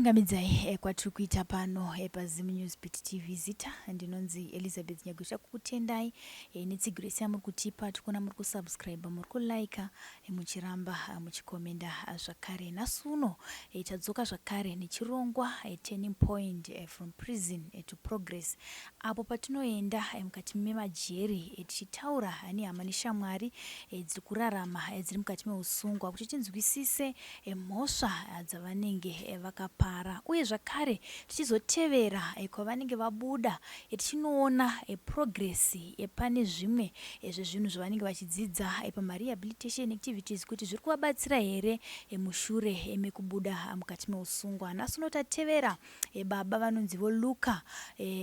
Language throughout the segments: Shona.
Ngamidzai eh, kwatiri kuita pano eh, paZim News Beat TV. Zita ndinonzi Elizabeth Nyagusha, kukutendai eh, netsigiro yese yamuri kutipa. Tikuona muri kusubscribe, muri kulike, muchiramba muchikomenda zvakare. Nhasi uno tadzoka zvakare nechirongwa Turning Point from Prison to Progress apo patinoenda mukati memajeri tichitaura nehama neshamwari dziri kurarama dziri mukati meusungwa kuti tinzwisise mhosva dzavanenge vakapara uye zvakare tichizotevera kwavanenge vabuda tichinoona progress pane zvimwe zvezvinhu zvavanenge vachidzidza pamarehabilitation activities kuti zviri kuvabatsira here mushure mekubuda mukati meusungwa. Nhasi uno tatevera baba vanonzi voLuka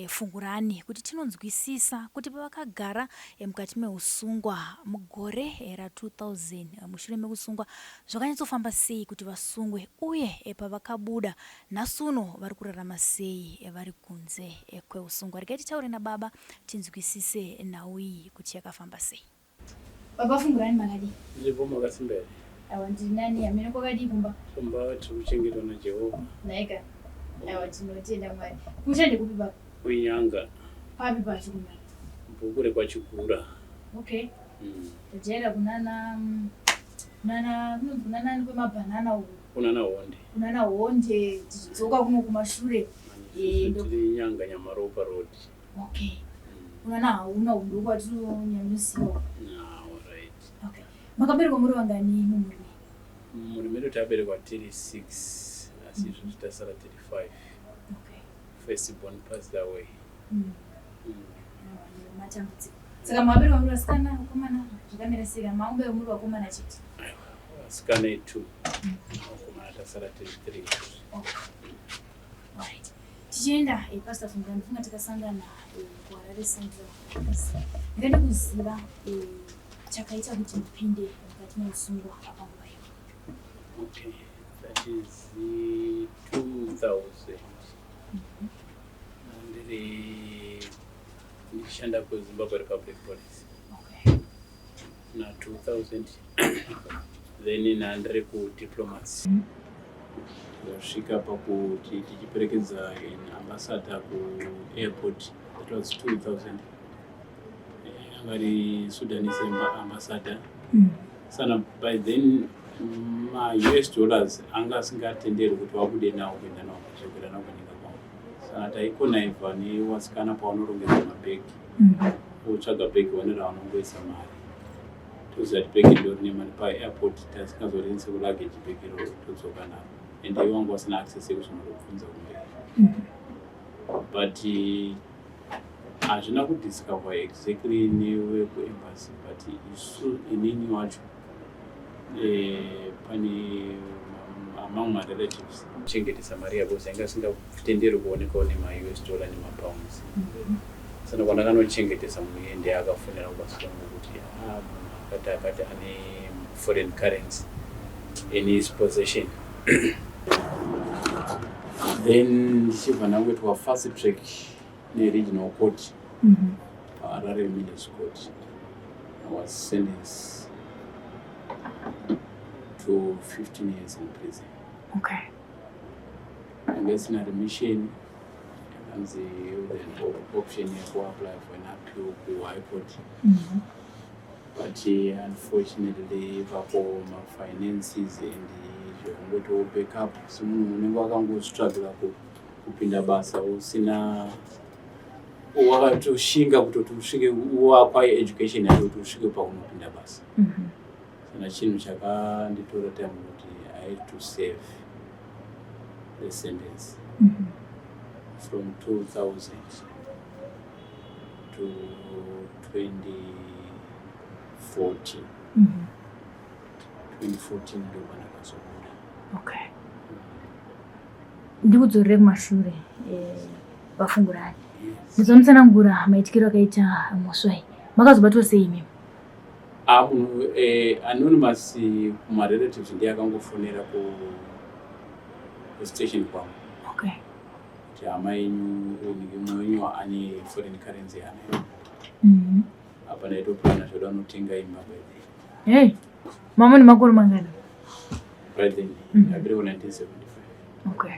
Fungurani kuti tinonzwisisa kuti pavakagara mukati meusungwa mugore ra2000 mushure mekusungwa zvakanyatsofamba sei kuti vasungwe uye pavakabuda nhasi uno vari kurarama sei vari kunze kweusungwa. Regai titaure nababa tinzwisise nhau iyi kuti yakafamba sei. Baba Fungurani makadii? Ndiripo makasimba here? Aiwa ndiri nani hameno kwakadii kumba? Kumba tiri kuchengetwa naJehovha. Nhaika. Aiwa tinotenda Mwari. Kumusha ndekupi baba? Kuinyanga. Papi pacho kunyanga? Bhuku rekwaChigura. Okay. Tajaira kunana kunana kunonzi kunanani kwemabhanana uku. Kunana Honde. Kunana Honde tichidzoka kuno kumashure. Tiri Nyanga Nyamaropa road. Okay. Unana hauna uku ndokwatinonyanyosiwa. Alright. Okay. Makaberekwa muri vangani mumhuri menyu? Mumhuri medu taberekwa tiri 6 asi izvozvi tasara tiri 5. Okay. First born passed away. Matambudziko. Saka makaberekwa muri vasikana, vakomana zvakamira sei kana makuberekwa muri vakomana chete? Aiwa, vasikana 2. Vakomana tasara tiri 3. Okay. Alright. Tichienda eh, Pastor Funga ndifunga takasangana eh, kuHarare Central. Ndingade kuziva eh, chakaita kuti mupinde mukati meusungwa panguva iyo. Okay, that is 2000. Ndiri ndichishanda kuZimbabwe Republic Police. Okay. Na 2000 then ndandiri kuDiplomats. Ndasvika pakuti tichiperekedza an ambassador kuairport, that was 2000. Anga ari Sudanese ambassador. Sana by then ma-US dollars anga asingatenderwi kuti vabude nawo kuenda nawo kudzokera nawo kunyika kwavo. Saka taikonaivha nevasikana pavanorongedza mabhegi, votsvaga bhegi one ravanongoisa mari, toziva kuti bhegi ndo rine mari paairport, tasingazoriendese kuluggage bhegi iroro todzoka naro, and ivo vanga vasina access yekuzonobvunza kumberi. But hazvina kudiscover exactly nevekuembassy, but isu inini wacho pane among my relatives chengetesa mari yako yanga isingatenderwi kuonekawo nema-US dollar nemapounds. Saka kwandakanochengetesa munhu iye ndiye akafonera kubasa kwangu kuti ah, munhu akati akati ane foreign currency in his possession. Then ndichibva ndangoitwa fast track neregional court, Harare Military Court. I was sentenced to 15 years in prison. Yanga isina remission, yakanzi with an option yekuapply for an appeal kuHigh Court. But unfortunately ipapo mafinances and zvekungoti backup semunhu unenge wakangostrugla kupinda basa usina wakatoshinga kutoti usvike uacquire education yacho kuti usvike paunopinda basa. Saka chinhu chakanditora time kuti I had to save the sentence from 2000 to 2014. 2014 ndo pandakazobuda. Okay. Ndikudzorere kumashure vaFungurani. Yes. Ndizomutsanangura maitikiro akaita mhosva iyi. Makazobatwa sei imimi? Ah, munhu anonymous kumarelatives ndiye akangofonera kustation kwangu kuti hama yenyu, mumwe wenyu ane foreign currency anayo. Apa ndaitoplana zvoda unotenga imba by then. Hey, mama nemakore mangani? By then ndabire ku 1975. Okay,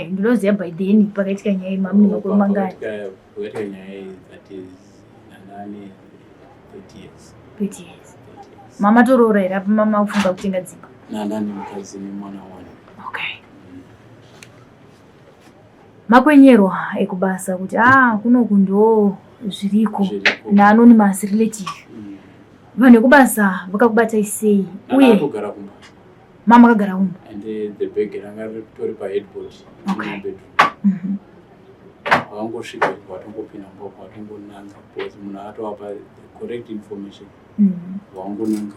ndinoziva by then pakaitika nyaya iyi mama nemakore mangani? Pakaitika nyaya iyi, that is nandane 30 years. 30 years. 30 years. Mama toroora here apa mama kufunga kutenga dzimba? Nandane mukadzi nemwana one. Okay, makwenyerwa ekubasa kuti ah, kunoku ndo zviriko? Zviriko. Naanonymous relative. Vanhu vekubasa vakakubatai sei uye? Akatogara kumba. Mama akagara kumba? And the bag ranga ritori paheadboard bedroom. Vakangosvika, vatongopinda mumba, vatongonanga because munhu atovapa the correct information. Vangonanga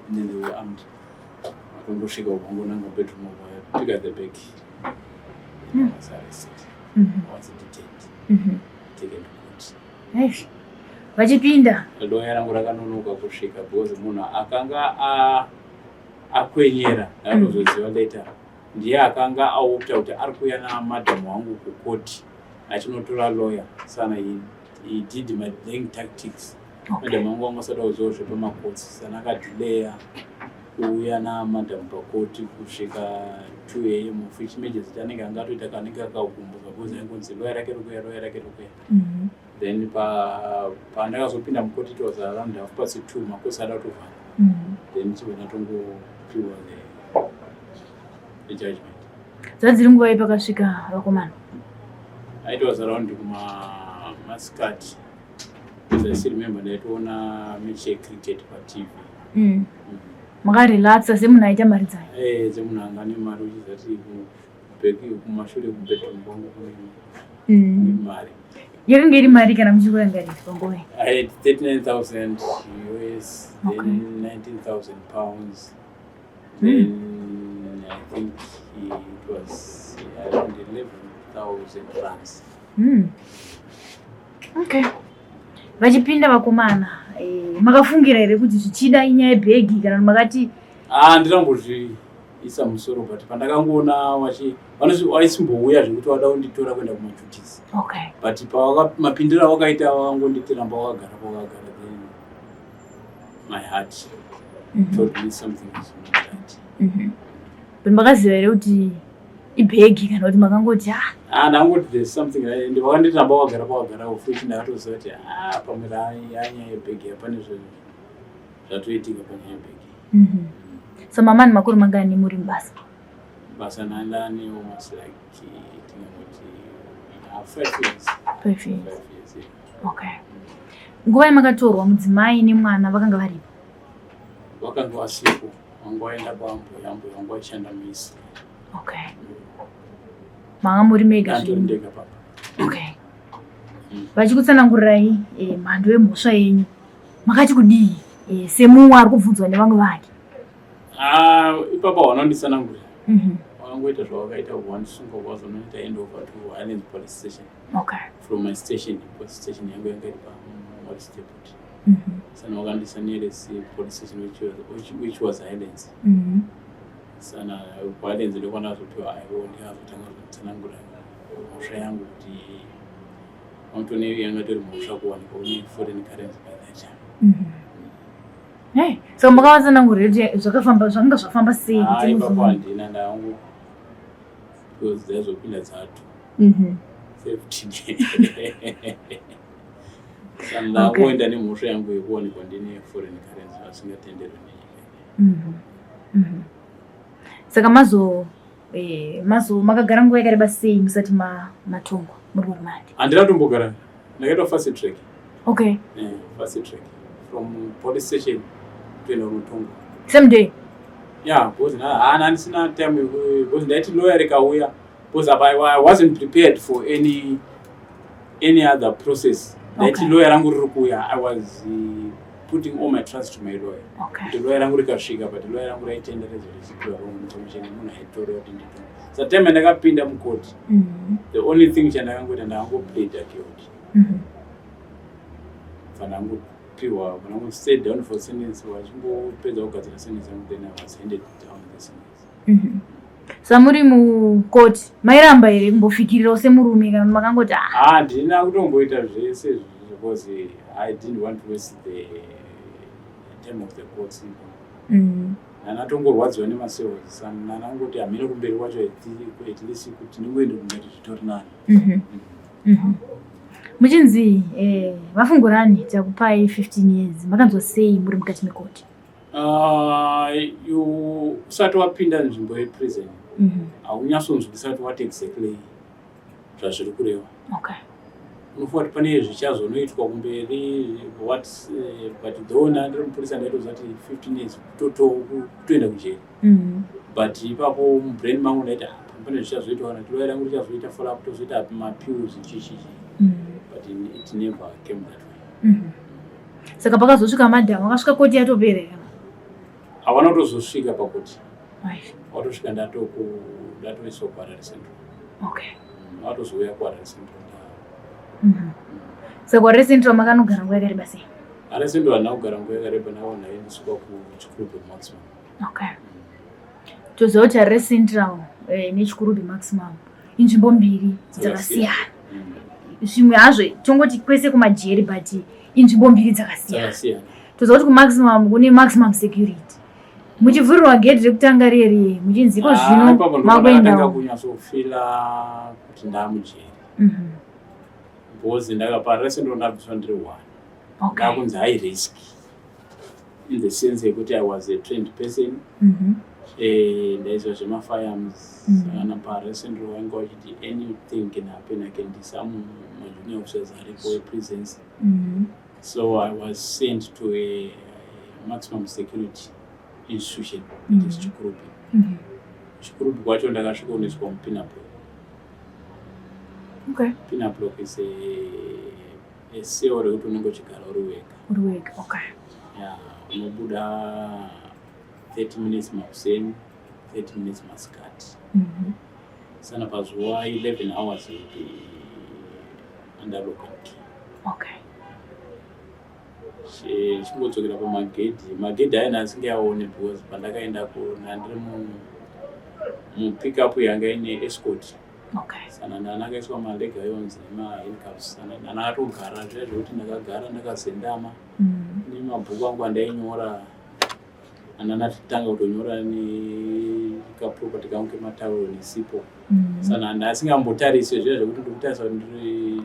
and then they were armed. Vakangosvika, vangonanga bedroom, vapika the bag. Was arrested. Was detained, taken to court. Eish. Vachipinda? Lawyer rangu rakanonoka kusvika because munhu akanga akwenyera, ndakatozoziva later, ndiye akanga aopta kuti ari kuuya namadhamu wangu kukoti achinotora lawyer. Sana he did my delaying tactics. Madhamu wangu wanga asati auziva zvepamakotsi, sana akadhileya kuuya namadhamu pakoti kusvika 2 a.m., of which means kuti anenge angatoita kanenge akagumbuka because aingonzi lawyer rake rikuya, lawyer rake rikuya. Then pandakazopinda mukoti, it was around 2:30, makosi ada kutovhara. Then chibva ndatongopiwa the judgment. Dzadziri nguva iyi pakasvika vakomana? It was around kuma masikati. As I still remember, ndaitoona match yecricket paTV. Makarelaxa semunhu aita mari dzayo? Semunhu anga ane mari, uchizati kubheki kumashure kubedroom kwangu kune mari. Yakanga iri mari kana muchikurangarira panguva iyi? I had 39,000 US, then £19,000. Then I think it was around 11,000 rands. Okay, vachipinda vakomana, makafungira here kuti zvichida inyaya yebhegi kana kuti makati? Ah, ndinambozviisa musoro, but pandakangoona vachi vaisimbouya zvekuti vada kunditora kuenda kumaduties. But mapindiro avakaita, vakangonditi ramba wakagara pawakagara. Then my heart told me something is not right. But makaziva here kuti ibhegi kana kuti makangoti ah? Ah, ndangoti there's something right, and vakanditi ramba wakagara pawakagara, of which ndakatoziva kuti ah, pamwe yanyaya yebhegi, hapane zvatoitika panyaya yebhegi. So mama ni makore mangani muri mubasa? Basa nandane almost like tingangoti 5 years. 5 years. 5 years, yeah. Okay, nguva yamakatorwa mudzimai nemwana vakanga varipo? Vakanga vasipo, vanga vaenda kwambuya, mbuya vanga vachishanda muisi. Okay, manga muri mega Antori zvenyu? Ndega papa. Okay, vachikutsanangurirai mhando yemhosva yenyu, makati kudii semumwe ari kubvunzwa nevamwe vake? Ah, ipapo vanonditsanangurira, vakangoita zvavakaita, vandisunga, vazonoita hand over to Highlands Police Station. From my station, police station yangu yanga iri paMorris Depot. Sana vakandisa nearest police station, which was Highlands. Sana kuHighlands ndokwandazopiwa aiwo, ndikazotanga kutsanangura mhosva yangu kuti vanotone yanga tori mhosva kuwanikwa une foreign currency by that time. Hey, saka makavatsanangurira kuti zvakafamba, zvakanga zvafamba sei Ah, kuti ipapo handina, ndangu because dzaizopinda dzatu 15, saka ndangoenda nemhosva yangu yekuwanikwa ndine foreign currency vasingatenderwi nenyika. Saka mazo makagara nguva yakareba sei musati matongwa muri kuremand? Handina tombogara, ndakaitwa fast track. Fast track from police station kutoenda kunotongwa. Same day? Yeah, because hana handisina time because ndaiti lawyer rikauya, because apa I wasn't prepared for any other process. Ndaiti lawyer rangu riri kuuya. I was putting all my trust to my lawyer kuti lawyer rangu rikasvika, but lawyer rangu raitenderedzwa richipiwa wrong information, munhu aitora kuti nditonge. Sa time yandakapinda mukoti, the only thing chandakangoita, ndakangopleada guilty. Bva ndangopleada. Ndakapiwa pana stay down for sentence. Vachingopedza kugadzira sentence yangu, then I was handed down the sentence. Samuri mukoti, mairamba here kumbofikirirawo semurume, kana makangoti, "Ah"? Ah, handina kutomboita zvese izvi because I didn't want to waste the time of the courts. Ndanatongorwadziwa nemacells, nanangoti hamene kumberi kwacho, at least kuti ndingoende kumberi zvitori nani. Muchinzi vafungurani, takupai 15 years, makanzwa sei muri mukati mekoti? Ah, usati wapinda nzvimbo yeprison, haunyatsonzwisisa kuti what exactly zvazviri kureva. Unofunga kuti pane zvichazonoitwa kumberi, what, but though ndandiri mupurisa, ndaitoziva kuti 15 years kutoenda kujeri. But ipapo mubrain mangu ndaiti, "Ah, pane zvichazoitwa, kana kuti lawyer rangu richazoita follow up, tozoita maappeals, chichichi." But it never came that way. Saka pakazosvika madhamu, akasvika koti yatopera kana? Havana kutozosvika pakuti watosvika ndatoiswa kuHarare Central. Watozouya kuHarare Central. Saka kuHarare Central makanogara nguva yakareba sei? Harare Central handina kugara nguva yakareba, ndakaona ndaendeswa kuChikurubi Maximum. Okay, toziva kuti Harare Central neChikurubi Maximum inzvimbo mbiri dzakasiyana. Zvimwe hazvo tongoti kwese kumajeri, but inzvimbo mbiri dzakasiyana. Dzakasiyana. Toziva kuti kumaximum kune maximum security. Muchivhurirwa gedhi rekutanga reri, muchinzi iko zvino Ah, ipapo ndakatanga makuendawo. kunyatsofeela kuti ndamujeri, because ndakapa rese ndo ndabviswa ndiri one. Ndakunzi high risk in the sense yekuti I was a trained person. Ndaiziva zvemafirearms. Kana paResendro vainge vachiti anything can happen, I can disarm majunior officers aripo eprisons. So I was sent to a maximum security institution, that is Chikurubi. Chikurubi kwacho ndakasvika kunoiswa mupenal block. Penal block is a cell rekuti unenge uchigara uri wega. Uri wega, okay. Yeah, unobuda 30 minutes makuseni, 30 minutes masikati. Sana pazuva 11 hours will be under lock and key. Chingodzokera pamagedhi, magedhi aya ndasingaoni because pandakaendako ndandiri mupickup yanga ine escort. Sana ndandakaiswa maleg irons nemahandcuffs, sana ndandakatogara zviya zvekuti ndakagara ndakazendama nemabhuku angu andainyora, andanatanga kutonyora nekaproperty kangu kematauro nesipo. Sana ndasingambotarise zviya zvekuti ndikutarisa kuti ndiri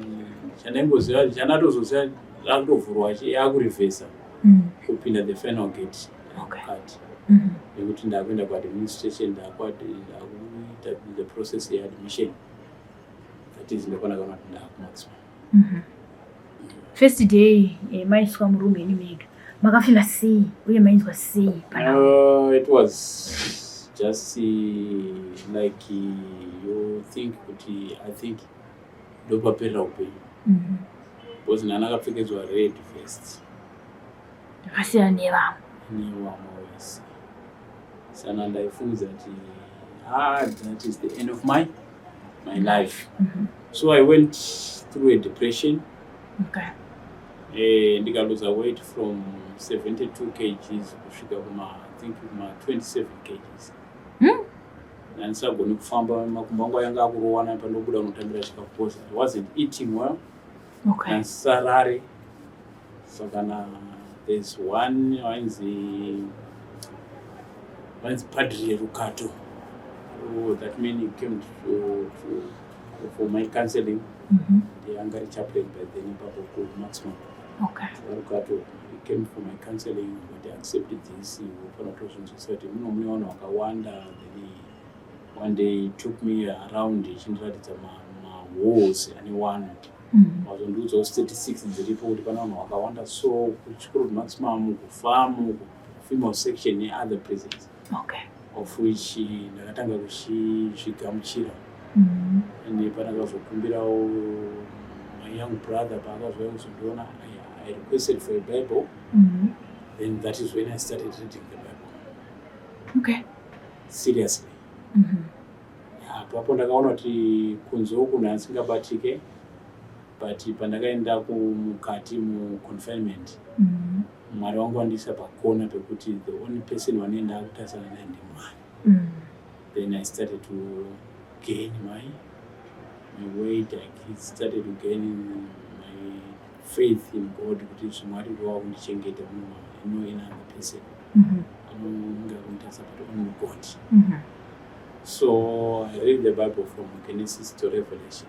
chandaingoziva, chandatozoziva rakutovhurwa yakurivhesa kupinda the final gate mukati nekuti ndakuenda kuadministration, ndakuita the process yeadmission, that is ndokwana kana kuti ndakumaximum. First day maiswa muroom yenyu mega, makafeela sei uye mainzwa sei pana? It was just like you think kuti I think ndopaperera upenyu, because ndana akapfekedzwa red vest. Yakasiyana nevamwe. Nevamwe wese, sana ndaifungidzira kuti, ah, that is the end of my life. So I went through a depression. Ndikaluza weight from 72 kgs kusvika kuma, I think, kuma 27 kgs. Ndandisagoni kufamba, makumbo angu ayanga akurowana pandobuda kunotambira chikafu because I wasn't eating well. Ndandisarare, saka na there's one wainzi Padre Rukato. Oh, that man, he came to for my counseling. Ndiye anga ari chaplain by then ipapo kumaximum. Rukato, he came for my counseling, but I accepted this, ufana kutozvinzwisa kuti muno mune vanhu vakawanda. Then one day he took me around ichindiratidza mahalls ane vanhu. Wazondiudzawo statistics dziripo kuti pane vanhu vakawanda so kuChikurubi Maximum, kufamu, kufemale section neother prisons, of which ndakatanga kuchizvigamuchira. And pandakazokumbirawo my young brother, paakazouya kuzondiona, I requested for a Bible. Then that is when I started reading the Bible seriously. Apapo ndakaona kuti kunze uku asingabatike. But pandakaenda kumukati muconfinement, Mwari wangu wandiisa pakona pekuti the only person wanoenda akutarisana naye ndiMwari. Then I started to gain my weight. I started to gain my faith in God, kuti zviMwari ndowakundichengeta, no any other person anonge akunditarisa but only God. So I read the Bible from Genesis to Revelation.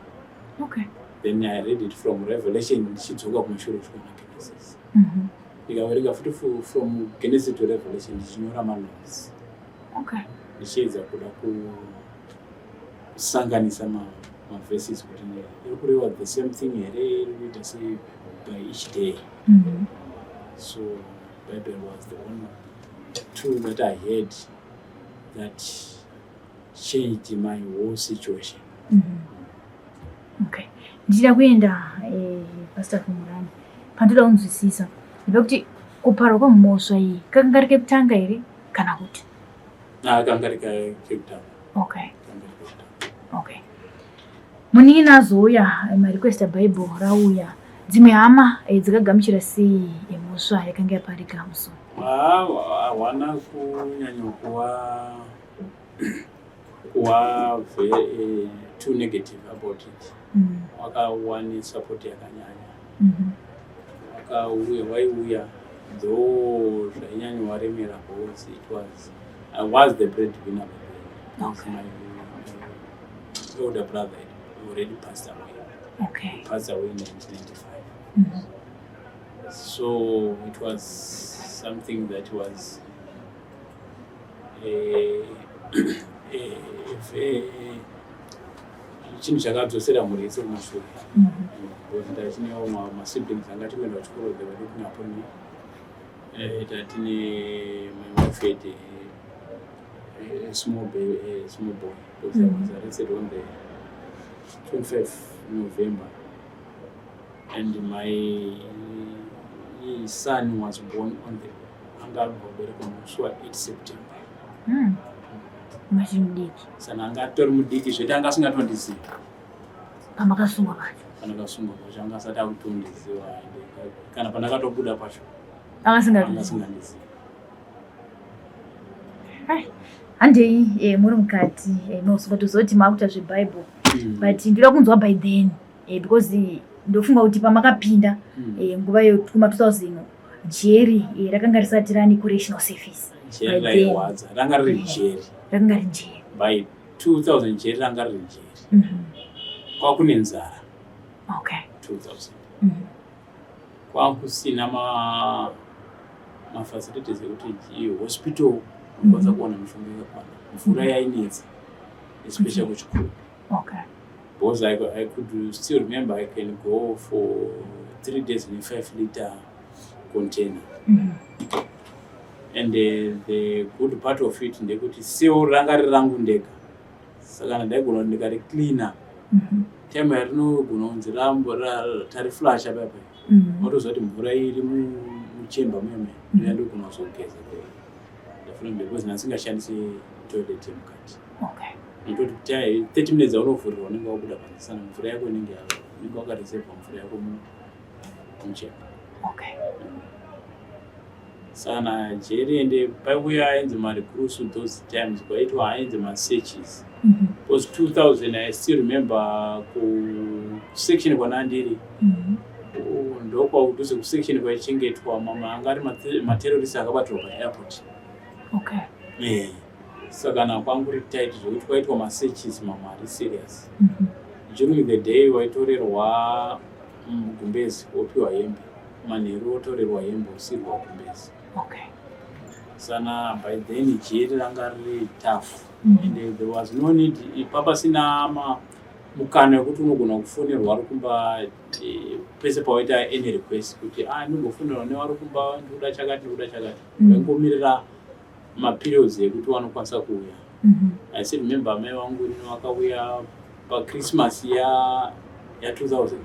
Then I read it from Revelation ndichidzoka kumashure kusvika naGenesis. Ndikaverenga futi from Genesis to Revelation ndichinyora manotes, ndichiedza kuda kusanganisa maverses kuti iri kureva the same thing here, iri kuita sei by each day. So Bible was the only tool that I had that changed my whole situation. Okay, ndichida kuenda Pastor Fumurani, pandoda kunzwisisa ndepekuti kuparwa kwemhosva iyi kakanga kari kekutanga here kana kuti? Ah, kanga kari kekutanga. Kanga kari kekutanga. Okay, munin'ina azouya, marequesta Bible rauya, dzimwe hama dzakagamuchira sei mhosva yakanga yaparika musi? Hawana kunyanya kuva too negative about it. Wakawane support yakanyanya. Wakauya, waiuya, though zvainyanya waremera because it was I was the breadwinner by then because my older brother had already passed away. He passed away in 1995. So it was something that was a chinhu chakadzosera mhuri yese kumashure, because ndachinewo masiblings anga achikuenda kuchikoro. They were looking upon me. Tatine my wife had a small baby, a small boy, because I was arrested on the 25 November and my son was born on the, anga aberekwa musi wa8 September. Machiri mudiki. Saka anga atori mudiki zvete, anga asingatondizivi. Pamakasungwa pacho? Pandakasungwa pacho anga asati akutondiziva, and kana pandakatobuda pacho anga Akasingatondizivi. asingandizivi. Handei, muri mukati mosingatoziva kuti maakuita zveBible, but ndoda kunzwa by then, because ndofunga kuti pamakapinda nguva iyo kuma 2000, jeri rakanga risati rani correctional service. Jeri By then. Rairwadza, ranga riri jeri. Rakanga riri jeri. By 2000 jeri ranga riri jeri. Kwakune nzara. 2000 kwakusina mafacilities ekuti hospital unokwanisa kuwana mishonga yakakwana. Mvura yainetsa, especially kuchikuru, because I could still remember I can go for 3 days in a 5-liter container. And the good part of it ndekuti cell ranga riri rangu ndega, saka ndaigona kuti ndikaricleana, time yarinogona kunzi tariflasha paya, watoziva kuti mvura iri muchemba muyeme ndoyandogona kuzogeza the following day, because ndasingashandisi toilet yemukati. Nototi 30 minutes aunovhurirwa unenge wabuda panze, sana mvura yako inenge unenge wakareserva mvura yako muchemba. Sana jeri, ende paiuya ainzi marecruits those times, kwaitwa ainzi masearches, because 2000 I still remember kusection kwanandiri, ndokwakudhuze kusection kwaichengetwa mamwe anga ari materrorist akabatirwa paairport. Saka kana kwanguri tight zvokuti kwaitwa masearches mamwe ari serious. During the day waitorerwa gumbezi wopiwa hembe, manheru wotorerwa hembe wosirwa gumbezi. Sana by then jeri ranga riri tough, and there was no need, papasina mukana wekuti unogona kufonerwa uri kumba, pese pawaita any request kuti ah, ndimbofonerwa nevari kumba, ndikuda chakati, ndikuda chakati. Waingomirira maperiods ekuti vanokwanisa kuuya. I still remember amai vangu ini vakauya paChristmas ya 2000.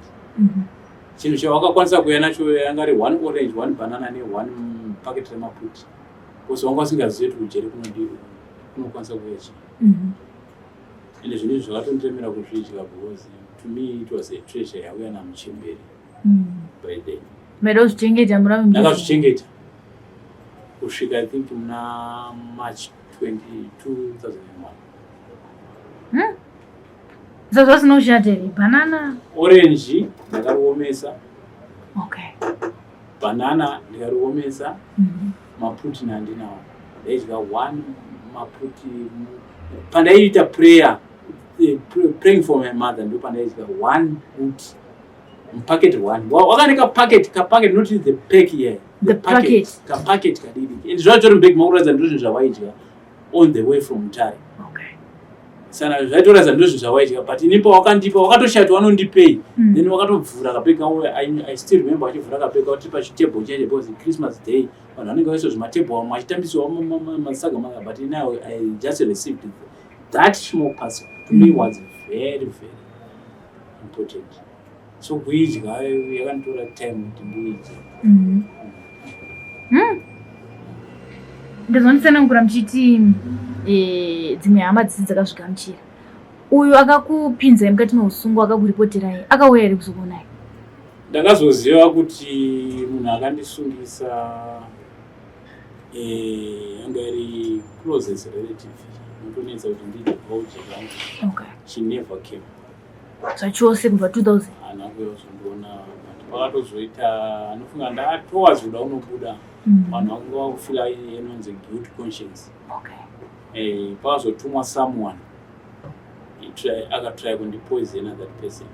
Chinhu chavakakwanisa kuuya nacho yanga ri one orange, one banana neone packet remaputi, because vanga vasingazivi kuti kujeri kunokwanisa kuuya chii. Ende zvinhu izvi zvakatondiremera kuzvidya because To me it was a treasure yauya namuchemberi by then. Maida kuzvichengeta murambe. Ndakazvichengeta kusvika, I think, muna March 20, 2001. Saka zvasina kushata here banana? Orange ndakariomesa. Banana ndikariomesa. Maputi nandinawo, ndaidya one maputi pandaiita prayer, praying for my mother, ndo pandaidya one puti mupacket one. Wakaneka packet, kapacket, not the pack here. The packet. Kapacket kadidi, and zvatori mubhegi makuratidza ndo zvinhu zvawaidya on the way from Mutare. Sana zvaitoratidza ndo zvinhu zvawaidya, but inipa wakandipa wakatoshaya kuti wanondipei. Then wakatobvura kabhegi kako. I still remember vachivhura kabhegi kako tiri pachitable chacho, because Christmas Day vanhu vanenge vaiswa zvimatable, vamwe vachitambiswa masaga maga, but now I just received that small parcel. To me was very, very important, so kuidya yakanditora time kuti ndiidye. Ndozonditsanangura muchiti dzimwe hama dzisi dzakazvigamuchira. Uyu akakupinzai mukati meusungwa, akakuripoterai, akauya here kuzokuonai? Ndakazoziva kuti munhu akandisungisa anga iri closest relative inotonetsa kuti ndiite voucher zvangu. She never came. Zvachose kubva 2000? Haana kuuya kuzondiona, but pakatozoita, anofunga ndatowards kuda unobuda, vanhu vakanga vakufila inonzi guilt conscience. Pakazotumwa someone akatry kundipoisona that person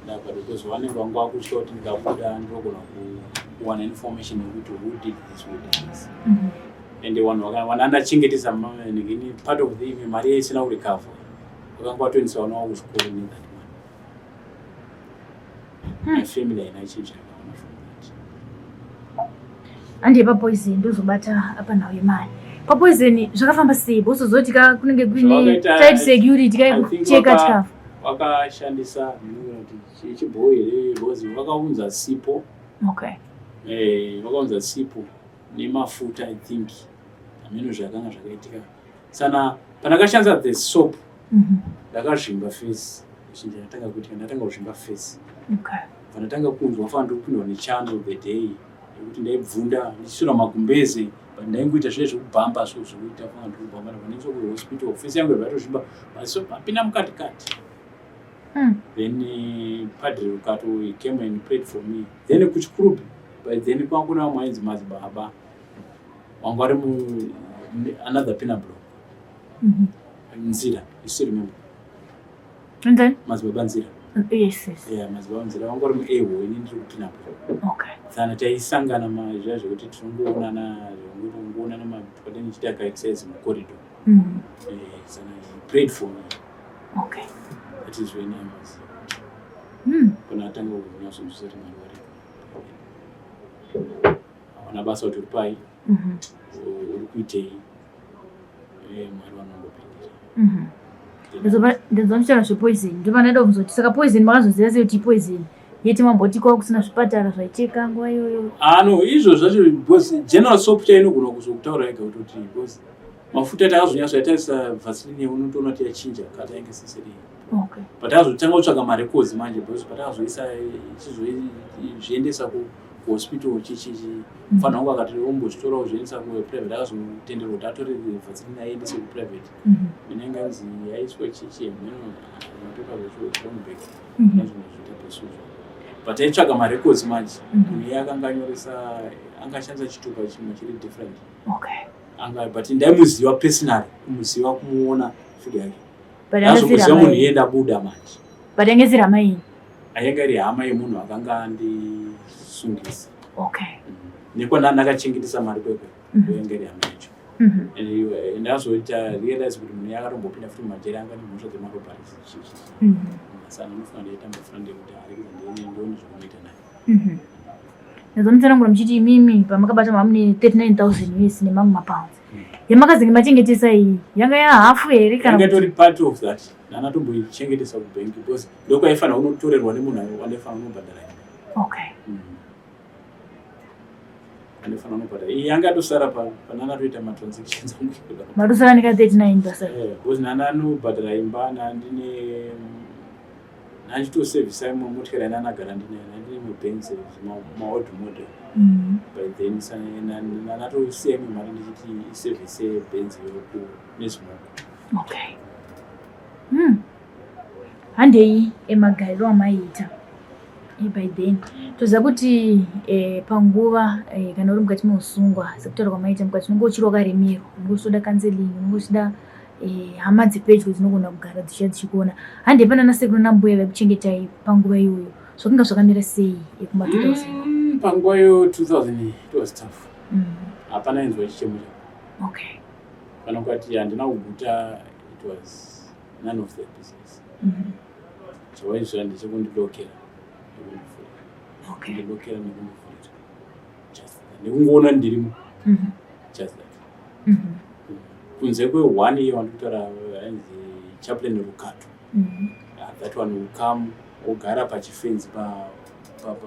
ndapa, because vanenge vanga vakutya kuti ndikabuda ndinogona kuwana information yekuti who did this, who did this. And vanhu vanandachengetesa nini part of the mari yaisina kurecover, vakanga vatoendesa vana vavo kuzvikoro nethat money. My family haina chinhu chakaona from that. Handiye papoison, ndozobata apa nhau yemari. Papoison zvakafamba sei? Bosozoti ka kunenge kuine tight security I think kaikucheka chikafu. Vakashandisa kuti chibhoi here, because vakaunza sipo. Vakaunza sipo nemafuta, I think hameno zvakanga zvakaitika. Sana pandakashandisa the soap, ndakazvimba face. Chinhu chandakatanga kuitika, ndatanga kuzvimba face. Pandatanga kunzwa fana ndikupindwa nechando the day yekuti ndaibvunda ndichisvira magumbeze, but ndaingoita zviye zvekubhamba, so zvekuita fana ndikubhamba. Ndabva kuhospital, face yangu yabva yatozvimba, maziso apinda mukati kati. Then Padre Rukato, he came and prayed for me. Then kuChikurubi by then kwanga kuna vamwe ainzi madzibaba wanga vari mu another penal block. Nzira, you still remember? And then? Madzibaba Nzira. Yes. Yeah, madzibaba Nzira vanga vari muaho, ini ndiri kupenal block. Sana taisangana mazviya zvekuti tinongoonana, zvekungoonana patinichiita kaexercise mucorridor. Sana he prayed for me. That is when I was pana atanga kunyatsonzwisisa kuti Mwari wariko, hawana basa kuti uri pai, uri kuitei, Mwari vanongopindira. Ndinzwa muchitaura zvepoison, ndopanoda kuzoti saka poison makazoziva sei kuti ipoison, yeti mamboti kwava kusina zvipatara zvaicheka nguva iyoyo? Ah no, izvo zvacho, because general soap chai inogona kuzokutaura yega kutoti, because mafuta takazonyatsoyatarisa, vaseline unotoona kuti yachinja kata yange sisiri. Patakazotanga kutsvaga marecords manje, because patakazoisa chizozviendesa kuhospital chichichi, mufana wangu akati ombozvitorawo zviendesa kuprivate, akazotenderwa kuti atore vaseline aiendese kuprivate. Inenge anzi yaiswa chichi mapepa zvacho wrong back. Azvinozoita pesuzvo, but aitsvaga marecords manje. Munhu iye akanga anyoresa, angashandisa chitupa chimwe chiri different. Anga, but ndaimuziva personally, kumuziva, kumuona figure yake. But yanga isiri Ndazomuziva hama munhu yenyu. iye ndabuda manje. But yanga isiri hama yenyu? Ainge iri hama yemunhu akanga andisungisa. Nekwana ndakachengetesa mari kwekwe, ndoyanga iri hama yacho. And ndazoita realize kuti munhu iye akatombopinda futi mumajeri, anga nemhosva dzemarobberies chichi. Saka ndinofunga ndaitamba friend yekuti arekeza ndione ndione zvekunoita naye. Ndazomutsanangura muchiti imimi pamakabata mamune 39,000 US nemamwe mapounds yamakazenge machengetesa, iyi yanga yahafu here kana Yanga itori part of that, ndanatomboichengetesa kubhenki because ndokwaifanira kunotorerwa nemunhu wandaifanira kunobhadhara imba. Andaifanira kunobhadhara iyi yanga yatosara panana toita matransactions angu. Matosara neka 39 pasai? Eh, because nana anobhadhara imba nandine. Nanchitosevhisa imwe motikari yandanagara ndinayo, nandine imwe Benz, maold model. By then nanatosiya imwe mari ndichiti isevhise Benz yoku nezvimoko. Okay. Handei emagariro amaiita by then. Toziva kuti panguva kana uri mukati meusungwa, sekutaura kwamaita, mukati unenge uchiri wakaremerwa, unenge uchitoda counseling, unenge uchida hama dzepedyo dzinogona kugara dzichiya dzichikuona. Handei pana nasekuru nambuya vaikuchengetai panguva iyoyo, zvakanga zvakamira sei kuma 2000? Panguva iyo 2000 it was tough. Hapana inzwa chichemo chako. Kana ukati handina kuguta, it was none of their business. Chawaizva ndechekundilokera nekundivhurira. Kundilokera nekundivhurira, just that, nekungoona ndirimo. Just that. Kunze kwe-one year wandikutaura, ainzi Chaplain Rukato. That one will come, ogara pachifenzi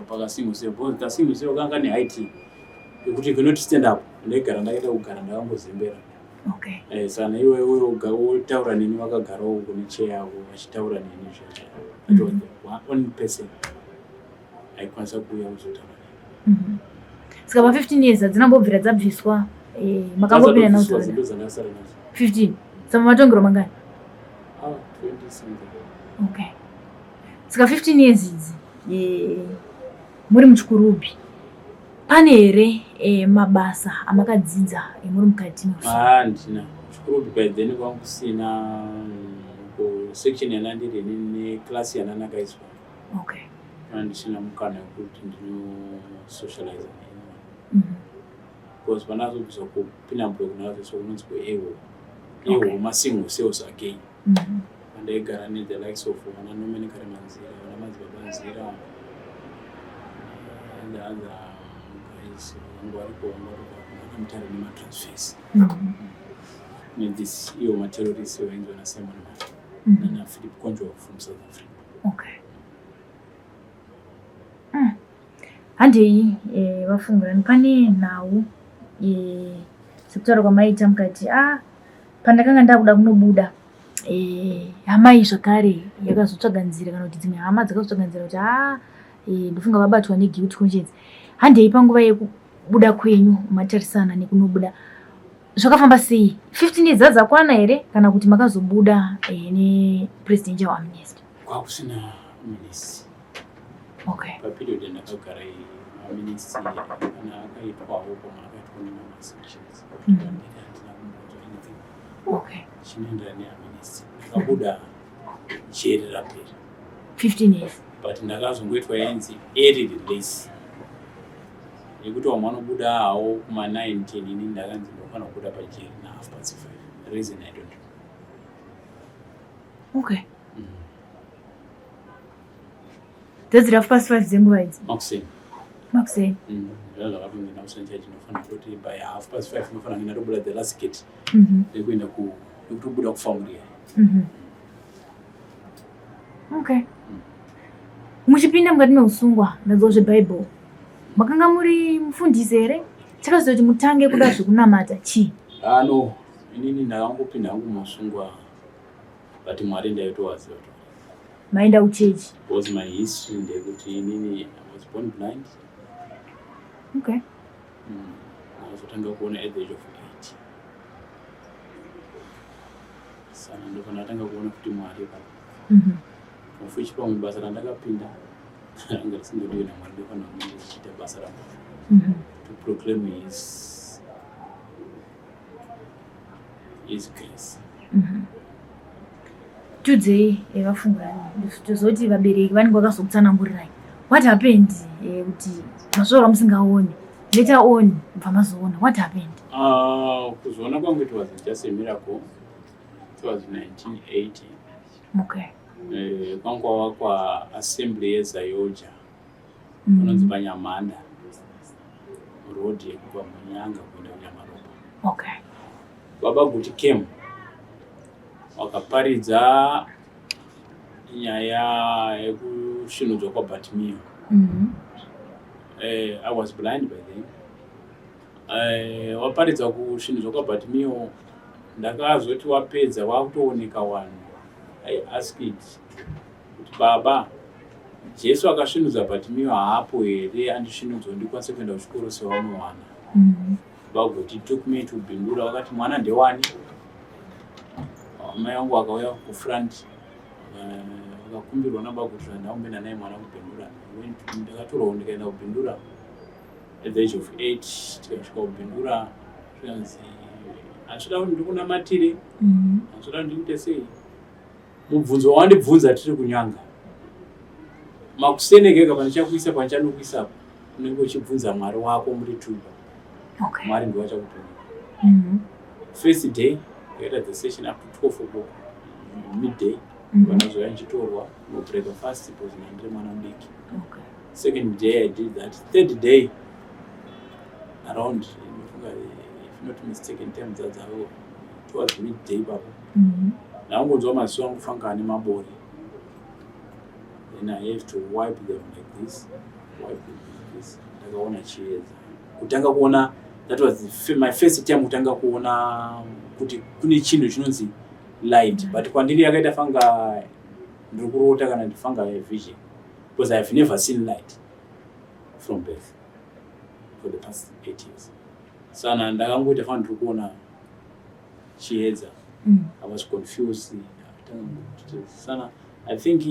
pakasingle cell, because kasingle cell kanga kane height yekuti you cannot stand up. Ndaigara ndakaita kugara ndakangozembera. Saka iwe wotaura neni, vakagarawo kune chair yavo vachitaura neni zvezvo. That was the only person aikwanisa kuuya kuzotaura neni. Saka pa15 years hadzina mbobvira dzabviswa, makangopinda nadzo? Ndo dzandakasara nadzo. 15. Saka matongerwa mangani? Ah, 20 something. Okay, saka 15 years idzi muri muChikurubi, pane here mabasa amakadzidza muri mukati meusungwa? Ah, ndina Chikurubi by then kwangu kusina kusection yandandiri neclass yandandakaiswa. Ndisina mukana wekuti ndinosocialize neanyone because pandakazobviswa kuPinabrook, ndakazoiswa kunonzi kuewo ewo masingle cells again. Pandaigara nethe likes of vana Norman Karimanzira, vana Madzibaba Nzira and the other guys vanga variko, vanga vatobva kunana Mutare nematransfers nethis iwo materrorist vainzi vana Simon Mata nana Philip Conjo from South Africa. Okay. Handei vafungurani, pane nhau sekutaura kwamaita mukati, a pandakanga ndakuda kunobuda, hama iyi zvakare yakazotsvaga nzira, kana kuti dzimwe hama dzakazotsvaga nzira kuti ha ndofunga vabatwa neguilt conscience. Handei panguva yekubuda kwenyu, matarisana nekunobuda, zvakafamba sei? 15 years dzadzakwana here, kana kuti makazobuda nepresidential amnesty? Kwakusina amnesty. Paperiod yandakagara iyi, amnesty kana akaitwawo pamwe akaitwa nemamasanctions. Handina kumbonzwa anything chinoenderana neamnesty. Ndakabuda jeri rapera. 15 years. But ndakazongoitwa yainzi early release, yekuti vamwe vanobuda hawo kuma 9 10, ini ndakanzi ndinofanira kubuda pajeri na 5:30. Reason, I don't know. Dzadziri 5:30 dzenguva idzi? Makuseni. Makuseni. Zvaa zvakatonzi nakuseni chacho, ndinofanira kutoti by 5:30 ndinofanira kunge ndatobuda the last gate rekuenda ku rekutobuda kufamuria. Okay, muchipinda mukati meusungwa, ndanzwa zvebhaibheri, makanga muri mufundisi here? Chakazoita kuti mutange kuda zvekunamata chii? Ah, no, inini ndakangopinda hangu musungwa, but Mwari ndaitowaziva to. Maenda kuchechi? Because my history ndeyekuti inini I was born blind. Ndakazotanga kuona at the age of 8, saka ndofana ndatanga kuona kuti Mwari pa of which pamwe basa randakapinda ranga risingadiwi naMwari. Ndofanira kunge ndichiita basa raMwari to proclaim his grace. Tiudzei vafungurani, tozoti vabereki vanenge vakazokutsanangurirai what happened, kuti mazvaura musingaoni, later on bva mazoona. What happened? Kuzoona kwangu, it was just a miracle. It was 1980. Kwangu kwavakwa assembly yeZAOGA panonzi paNyamhanda Road, yekubva Munyanga kuenda kuNyamaropa. Baba Guti came, wakaparidza nyaya yekusvinudzwa kwaBartimaeus. I was blind by then. Waparidza kusvinudzwa kwaBartimaeus, ndakazoti wapedza wakutooneka wanhu, I asked kuti, "Baba, Jesu akasvinudza Bhatimiyo haapo here andisvinudzwa ndikwanise kuenda kuchikoro sevamwe vana? Vagoti took me to Bindura, vakati mwana ndewani? Mai vangu vakauya kufront, vakakumbirwa nabaguti ndakumboenda naye mwana kuBindura. Ndakatorwawo ndikaenda kuBindura at the age of 8. Tikasvika kuBindura, zvikanzi handisvida kuti ndikunamatire, handisvida kuti ndikuite sei. Mubvunzo wawandibvunza tiri kunyanga makusenekeka, pandichakuisa pandichanokuisa unenge uchibvunza Mwari wako muri tuba. Mwari ndiwo achakupindura. First day ndakaita the session up to 12 o'clock midday. Vanazoya ndichitorwa nobreak fast because ndandiri mwana mudiki. Second day I did that. Third day around, ndofunga, if not mistaken, time dzadzavo towards midday ipapo, ndakangonzwa maziso angu fanga ane mabori. Then I have to wipe them like this, wipe them like this. Ndakaona chiedza, kutanga kuona. That was my first time kutanga kuona kuti kune chinhu chinonzi light. But kwandiri yakaita fanga ndiri kurota kana ndifanga vision, because I have never seen light from birth for the past 8 years. Sana ndakangoita fanga ndiri kuona chiedza. I was confused. Sana I think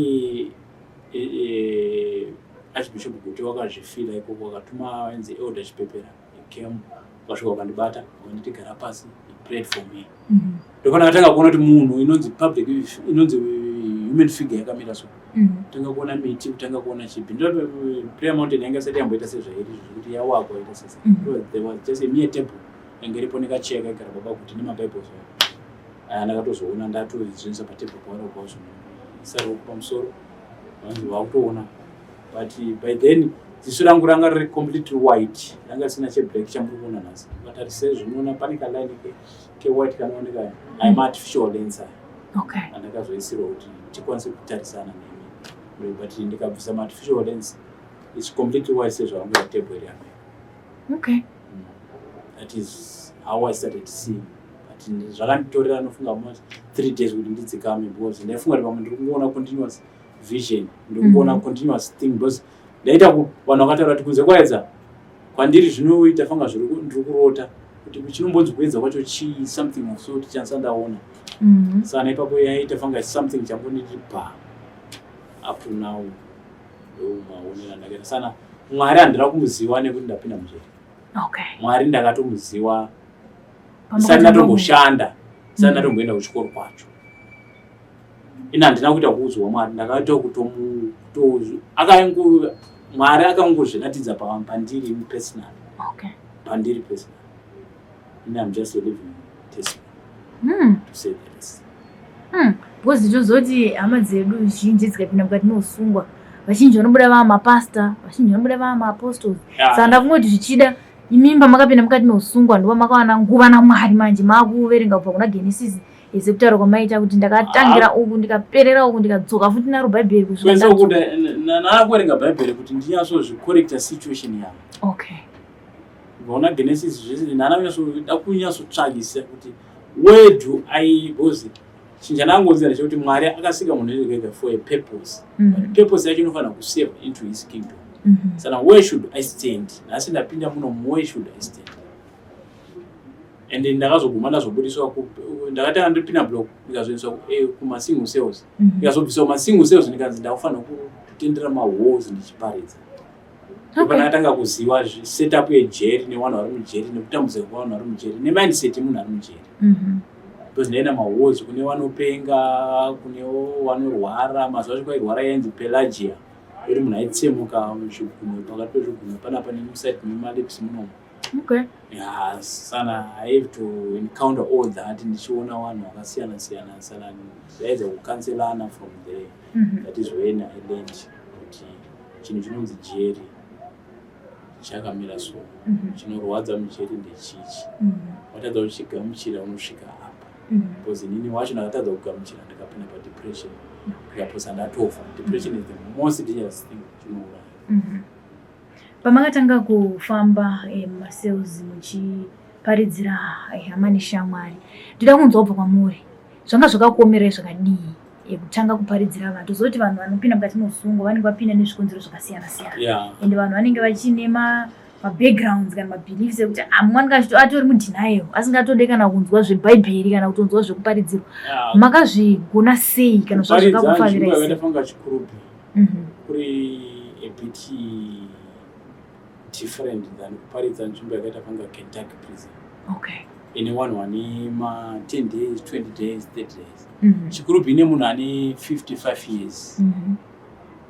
Archbishop Guti wakazvifila ikoko, wakatuma vainzi Elder Chipepera. He came, wakasvika wakandibata, wakanditi gara pasi. He prayed for me. Ndopana katanga kuona kuti munhu inonzi public, inonzi human figure yakamira so. Kutanga kuona miti, kutanga kuona chipi. Ndo Prayer Mountain yanga isati yamboita sezvairi zvekuti yawakwa ita sese. There was just a mere table yange iripo nekacheya kaigara baba kuti nemabibles aya. Ndakatozoona ndatozvinisa patable pavari kubva zvinhu ruoko pamusoro, vanzi vakutoona. But by then ziso rangu ranga riri completely white, ranga risina cheblack chamuri kuona nhasi. Ukatarise zvinoona pane kaline kewhite kanooneka. Aima artificial lens aya andakazoisirwa kuti tikwanise kutarisana nemi, but ndikabvisa maartificial lens, it's completely white sezvavangoita table iri apa. That is how I started seeing, but zvakanditorera nofunga mo 3 days kuti ndidzikame, because ndaifunga kuti pamwe ndiri kungoona continuous vision, ndiri kungoona continuous thing, because ndaita vanhu vakataura kuti kunze kwaedza, kwandiri zvinoita fanga ndiri kurota, kuti chinombonzi kuedza kwacho chii, something of sort chanisa ndaona. Saka ipapo yaita fanga something chambonditi pa up to now. Ndo maonero andakaita. Sana Mwari handina kumuziva nekuti ndapinda mujeri. Mwari ndakatomuziva ndisati ndatomboshanda, ndisati ndatomboenda kuchikoro kwacho. Ina handina kuita kuudzwa Mwari, ndakaita kutomu akaingu Mwari akangozviratidza pandiri personal. Pandiri personal, and I'm just a living testimony to say the least. Because tozoti hama dzedu zhinji dzikapinda mukati meusungwa, vazhinji vanobuda vava mapasta, vazhinji vanobuda vava maapostles. Saka ndakungoti zvichida imimi pamakapinda mukati meusungwa ndipo makawana nguva naMwari, manje maakuverenga kubva kuna Genesis, sekutaura kwamaita kuti ndakatangira uku, ndikaperera uku, ndikadzoka futi naro Bhaibheri kusvika Kwese ndadzoka. Kuti naakuverenga Bhaibheri kuti ndinyatsozvicorrecta situation yangu. Ukaona Genesis zvese, ndana kunyatsoda kunyatsotsvagisa kuti where do I, because chinhu chandangonzira ndechekuti Mwari akasika munhu ega for a purpose. But purpose yacho inofanira kuserve into his kingdom. Saka where should I stand nhasi ndapinda muno? Where should I stand? And ndakazoguma ndazobudiswa, ndakatanga ndiri block, ndikazoendeswa kumasingle cells. Ndikazobviswa kumasingle cells, ndikanzi ndakufanira kutendera mahalls ndichiparidza. Ndopandakatanga kuziva setup yejeri nevanhu vari mujeri, nekutambudzika kwevanhu vari mujeri, nemindset yemunhu ari mujeri. Because ndaenda mahalls kune vanopenga, kunewo vanorwara. Mazuva acho kwairwara yainzi pellagra, kuti munhu aitsemuka zvigunwe, pakati pezvigunwe panapa nemuside memalips munomu. Yeah, sana I have to encounter all that ndichiona vanhu vakasiyana siyana. Sana ndaedza kucounselana from there. That is when I learned kuti chinhu chinonzi jeri chakamira so. Chinorwadza mujeri ndechichi. Watadza kuchigamuchira, unosvika apa. Because inini wacho ndakatadza kugamuchira, ndikapinda padepression, ndikaposa ndatofa. Depression is the most dangerous thing, chinouraya. Pamakatanga kufamba mumacells muchiparidzira hama neshamwari, ndoda kunzwa kubva kwamuri, zvanga zvakakuomerai zvakadii? Kutanga kuparidzira vanhu, tozoti vanhu vanopinda mukati meusungwa vanenge vapinda nezvikonzero zvakasiyana siyana ende vanhu vanenge vachine mabackgrounds kana mabeliefs ekuti ah, mumwe anenge achito atori mudenial, asingatode kana kunzwa zvebhaibheri kana kutonzwa zvekuparidzirwa. Makazvigona sei kana Kuparidza nzvimbo zvazvakakufavirai sei? Yakaita fanga Chikurubi kuri a bit different than kuparidza nzvimbo yakaita fanga Kentucky Prison ine vanhu vane ma 10 days, 20 days, 30 days. Chikurubi ine munhu ane 55 years.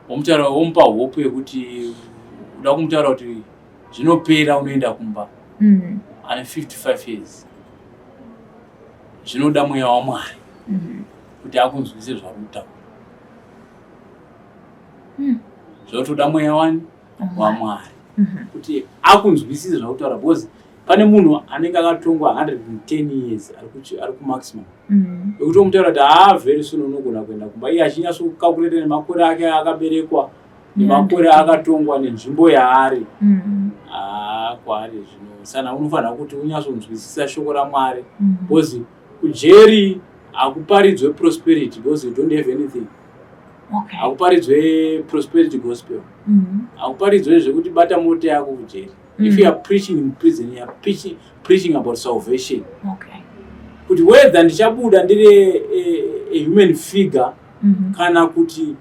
Womutaura, womupa hope yekuti uda kumutaura kuti zvinopera, unoenda kumba. Ane 55 years, zvinoda mweya waMwari kuti akunzwise zvauri kutaura. Zvotoda mweya wani? WaMwari kuti akunzwisise zvakutaura, because pane munhu anenge akatongwa 110 years, ari kumaximum, ekuti omutaura kuti haa, very soon unogona kuenda kumba, iye achinyatsokucalculate nemakore ake akaberekwa nemakore akatongwa nenzvimbo yaari. Haa, kwaari zvino sana unofanira kuti unyatsonzwisisa shoko raMwari, because kujeri hakuparidzwe prosperity, because you don't have anything. Hakuparidzwe prosperity gospel. Hakuparidzwe zvekuti bata mota yako kujeri. If you are preaching in prison, you are preaching about salvation, kuti whether ndichabuda ndiri a human figure kana kuti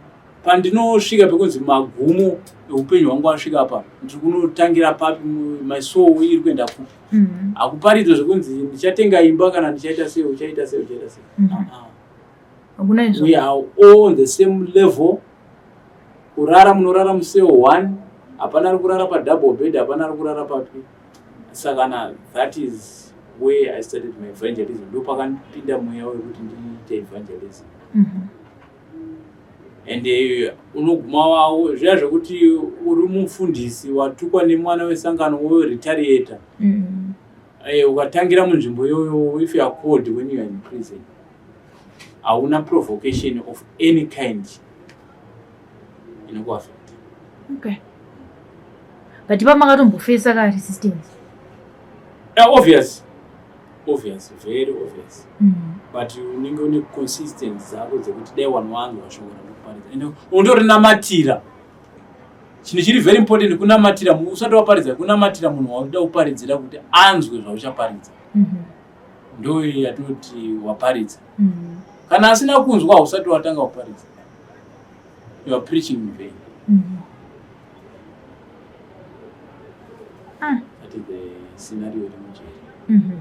pandinosvika pekunzi magumo eupenyu hwangu asvika pa, ndiri kunotangira papi? My soul iri kuenda kupi? Hakuparidzwe zvekunzi ndichatenga imba kana ndichaita sei, uchaita sei, uchaita sei. Ah, ah. Hakuna izvo. We are all on the same level. Kurara, munorara mucell one. Hapana ari kurara padouble bed, hapana ari kurara papi. Saka na that is where I started my evangelism. Ndo pakandipinda mweya wekuti ndiite evangelism. And unoguma wawo zviya zvekuti uri mufundisi watukwa nemwana wesangano, woretaliata. Ukatangira munzvimbo iyoyo, if you are called when you are in prison, hauna provocation of any kind inokuaffecta. Okay, but pamakatombofesa ka resistance? Obvious, obvious, very obvious. But unenge une consistent dzako dzekuti dai vanhu vanzwa shoko randikuparidza, ende unotorinamatira. Chinhu chiri very important kunamatira usati waparidza, kunamatira munhu wauda kuparidzira kuti anzwe zvauchaparidza. Ndo yatinoti waparidza. Kana asina kunzwa, hausati watanga kuparidza, you are preaching in vain. That is the scenario iri mujeri.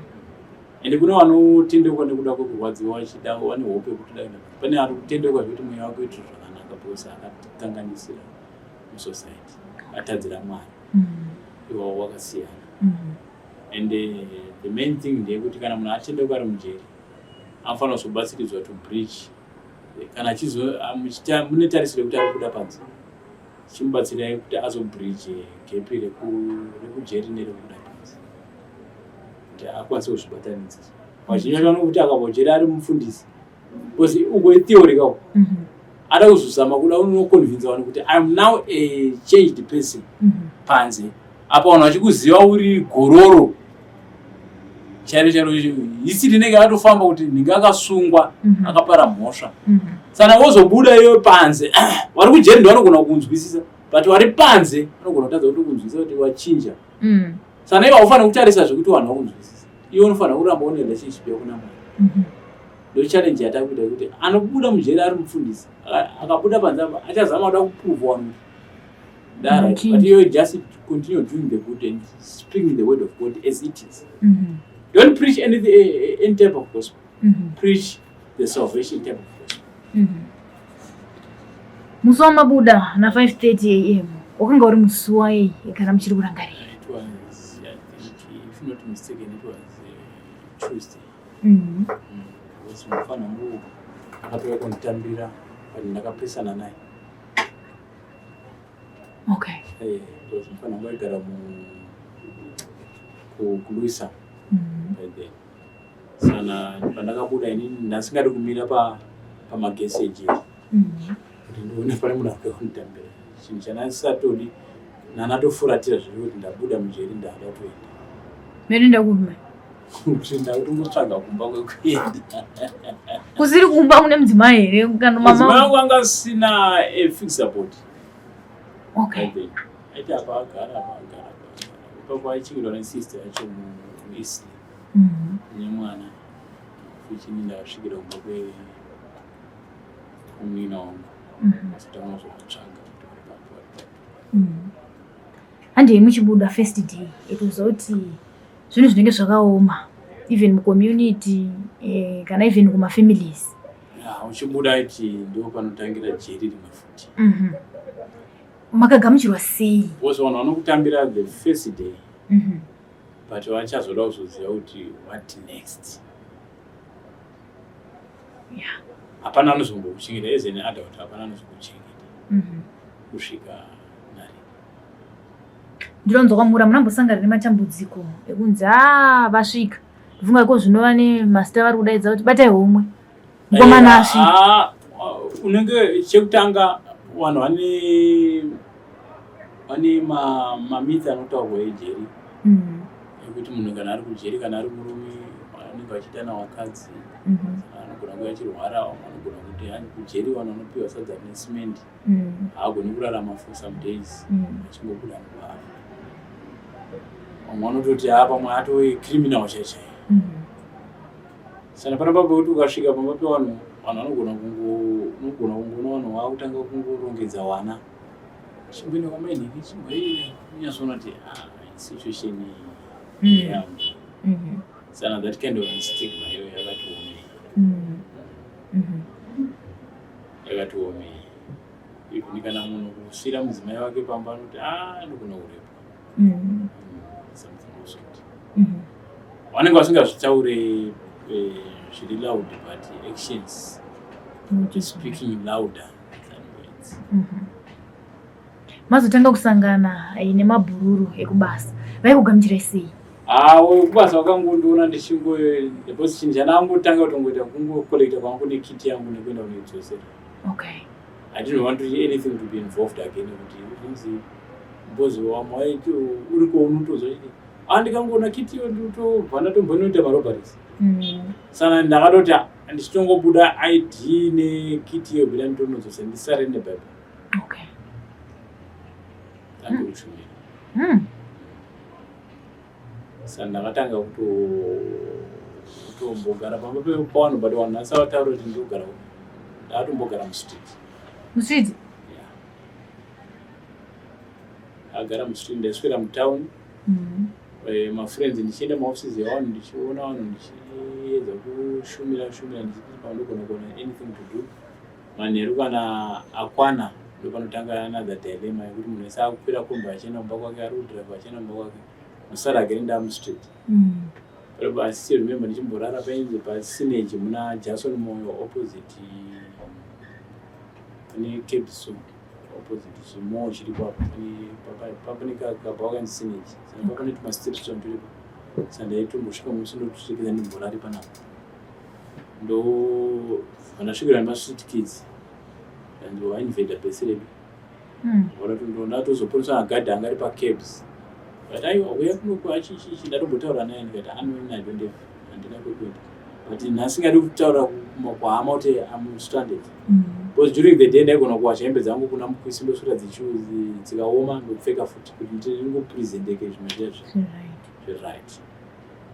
Ende kune vanotendeuka nekuda kwekurwadziwa, vachida, vane hope yekuti dai pane ari kutendeuka zvekuti mweya wake uitire zvakanaka because akakanganisira musociety, atadzira Mwari. Iwawo wakasiyana. And the main thing ndeyekuti kana munhu atendeuka ari mujeri, anofanira kuzobatsiridzwa to bridge kana achizo mune tarisiro yekuti ari kubuda panze, chimubatsirai kuti azobridge gap rekujeri nerekubuda panze, kuti akwanise kuzvibatanidza. Vazhinji vacho vanokuti akabva kujeri ari mufundisi, because uko itheory kako, ada kuzozama kuda unoconvinza vanhu kuti I am now a changed person. Panze apa vanhu vachikuziva uri gororo chairo chairo, history inenge yakatofamba kuti nhinge akasungwa, akapara mhosva. Saka wozobuda iwe panze, vari kujeri ndo vanogona kunzwisisa, but vari panze vanogona kutadza kuti kunzwisisa kuti wachinja. Saka iwe haufaniri kutarisa zvekuti vanhu vakunzwisisa, iwe unofanira kuramba une relationship yako naMwari. Ndo challenge yatakuita, kuti anobuda mujeri ari mufundisi, akabuda panze apa achazama kuda kuprove vanhu kuti right, but you just continue doing the good and speaking the word of God as it is. Don't preach anything, any type of gospel. Preach the salvation type of gospel. Musi wamabuda na5:30 am wakanga uri musi wai, kana muchiri kurangarira? It was, I think, if not mistaken, it was Tuesday. Because mufana wangu akatouya kunditambira, but ndakapesana naye. Because mufana wangu aigara kuLouisa by then. Sana pandakabuda inini ndasingadi kumira pamagesi ejeri kuti ndione pane munhu akauya kunditambira. Chinhu chandasatodi, nanatofuratira zviri kuti ndabuda mujeri, ndada kutoenda. Menoenda kupi? Kuti ndakutongotsvaga kumba kwekuenda. Kusiri kumba kune mudzimai here kana mama? Mudzimai wangu anga asina a fixed support. Okay. Aiti apa agara, apa agara, apa agara. Ipapo aichengetwa nesister yacho muEastleigh. Nemwana. Fuchini ndakasvikira kumba kwe kumunin'ina wangu. Asi tanga kuzovatsvaga kuti vari papi, vari papi. Handei muchibuda first day, it was kuti zvinhu zvinenge zvakaoma even mucommunity, kana even kumafamilies. Ya, uchibuda iti ndo panotangira jeri rimwe futi. Makagamuchirwa sei? Because vanhu vanokutambira the first day, but vachazoda kuzoziva kuti what next. Hapana anozombokuchengeta as an adult, hapana anozokuchengeta kusvika nari. Ndinonzwa kwamura munambosangana nematambudziko ekunzi a vasvika, ndifunga ko zvinova nemasita vari kudaidza kuti batai homwe, mukomana asvika. Ah, unenge chekutanga vanhu vane mamyths anotaurwa ejeri, ekuti munhu kana ari kujeri, kana ari murume, anenge achiita navakadzi, anogona kuva achirwara, vamwe anogona kuti hani kujeri vanhu vanopiwa sadza nesimendi, haagoni kurarama for some days, achingobuda mubafu. Vamwe vanototi ha, pamwe atove criminal chaichai. Saka panapa pekuti ukasvika pamba pevanhu, vanhu vanogona kungo unogona kungoona vanhu vakutanga kungorongedza vana, chimboenda kwamainhiki, chimboenda, unyatsoona kuti ah, situation yangu. Saka that kind of stigma iyoyo yakati omei, yakati omei. Even kana munhu kusvira mudzimai wake pamba, anoti a ndogona kurepwa, something of sort. Vanenge vasingazvitaure zviri loud, but actions speaking louder than words. Mazotanga kusangana nemabhururu ekubasa, vaikugamuchirai sei? Awo kubasa vakangondiona ndichingo, because chinhu chandangotanga kutongoita kungocollecta kwangu nekiti yangu nekuenda kunoidzosera. I didn't want anything to be involved again, kuti zvinzi, because wamwe waiti uriko unotozwa chiti ah, ndikangoona kiti iyo ndotobva ndatombonoita marobberies. Saka ndakatoti ndichitongobuda ID nekiti iyo bila nditonodzosa, ndisare nebhaibheri. Tange kushumira. Saka ndakatanga kutombogara pamba pevanhu, but vanhu nhasi vataura kuti ndogara, ndakatombogara mustreet. Mustreet? Yeah. Agara mustreet, ndaiswera mutown. Mafriends, ndichienda maoffices evanhu, ndichiona vanhu, ndichiedza kushumira shumira, ndichiti pandogona kuona anything to do. Manheru kana akwana, ndopanotanga another dilemma yekuti munhu wese akukwira kombi achienda kumba kwake, ari kudhiraivha achienda kumba kwake, musara agere ndamustreet. But I still remember ndichimborara painzi paSynergy muna Jason Moyo, opposite pane Capso, opposite chimall chiripo apo, pane kabhawa kanzi Synergy. Saka pane tumastepstone turipo, saka ndaitombosvika musi ndototekeza ndimborari panapa, ndo vandasvikira nemastreet kids and vainvada bhesi redu. Ndatozoponeswa nagadhi anga ari pacabs, but aiwa, uya kunoku achichichi. Ndatombotaura naye ndikati anoina, I don't have, handina kwekuenda, but nhasi ngadi kutaura kwahama kuti am stranded, because during the day ndaigona kuwacha hembe dzangu kuna mukwisi, ndosvira dzikaoma ndopfeka futi kuti ndingopresenteke zvimwe zvezvo zveright.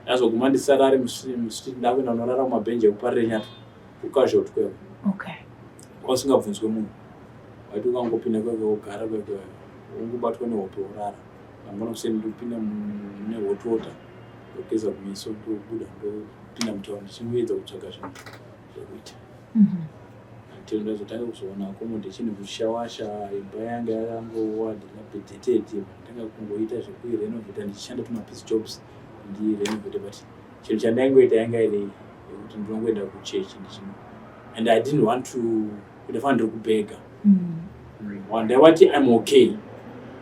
Ndazoguma ndisarari mustreet, ndakuenda kunorara kumabhenji ekuParirenyatwa, kuCasualty kweko. Kwasingabvunzwe munhu, waiti ukangopinda kweke wogara kweke, ungobatwa nehope worara. Mangwana kuseni ndopinda mune hot water, ndogeza kumeso, ndobuda, ndopinda mutauni ndichingoedza kutsvaga zvinhu zvekuita, until ndazotanga kuzoona accommodation kuShawasha. Imba yanga yakangowa dilapidated, ndanga kungoita zvekuirenovheta, ndichishanda tumapiece jobs ndirenovhete, but chinhu chandaingoita yanga iri yekuti ndinongoenda kuchechi ndichino, and I didn't want to kuita ndiri kubhega. Ndaiwati I'm okay,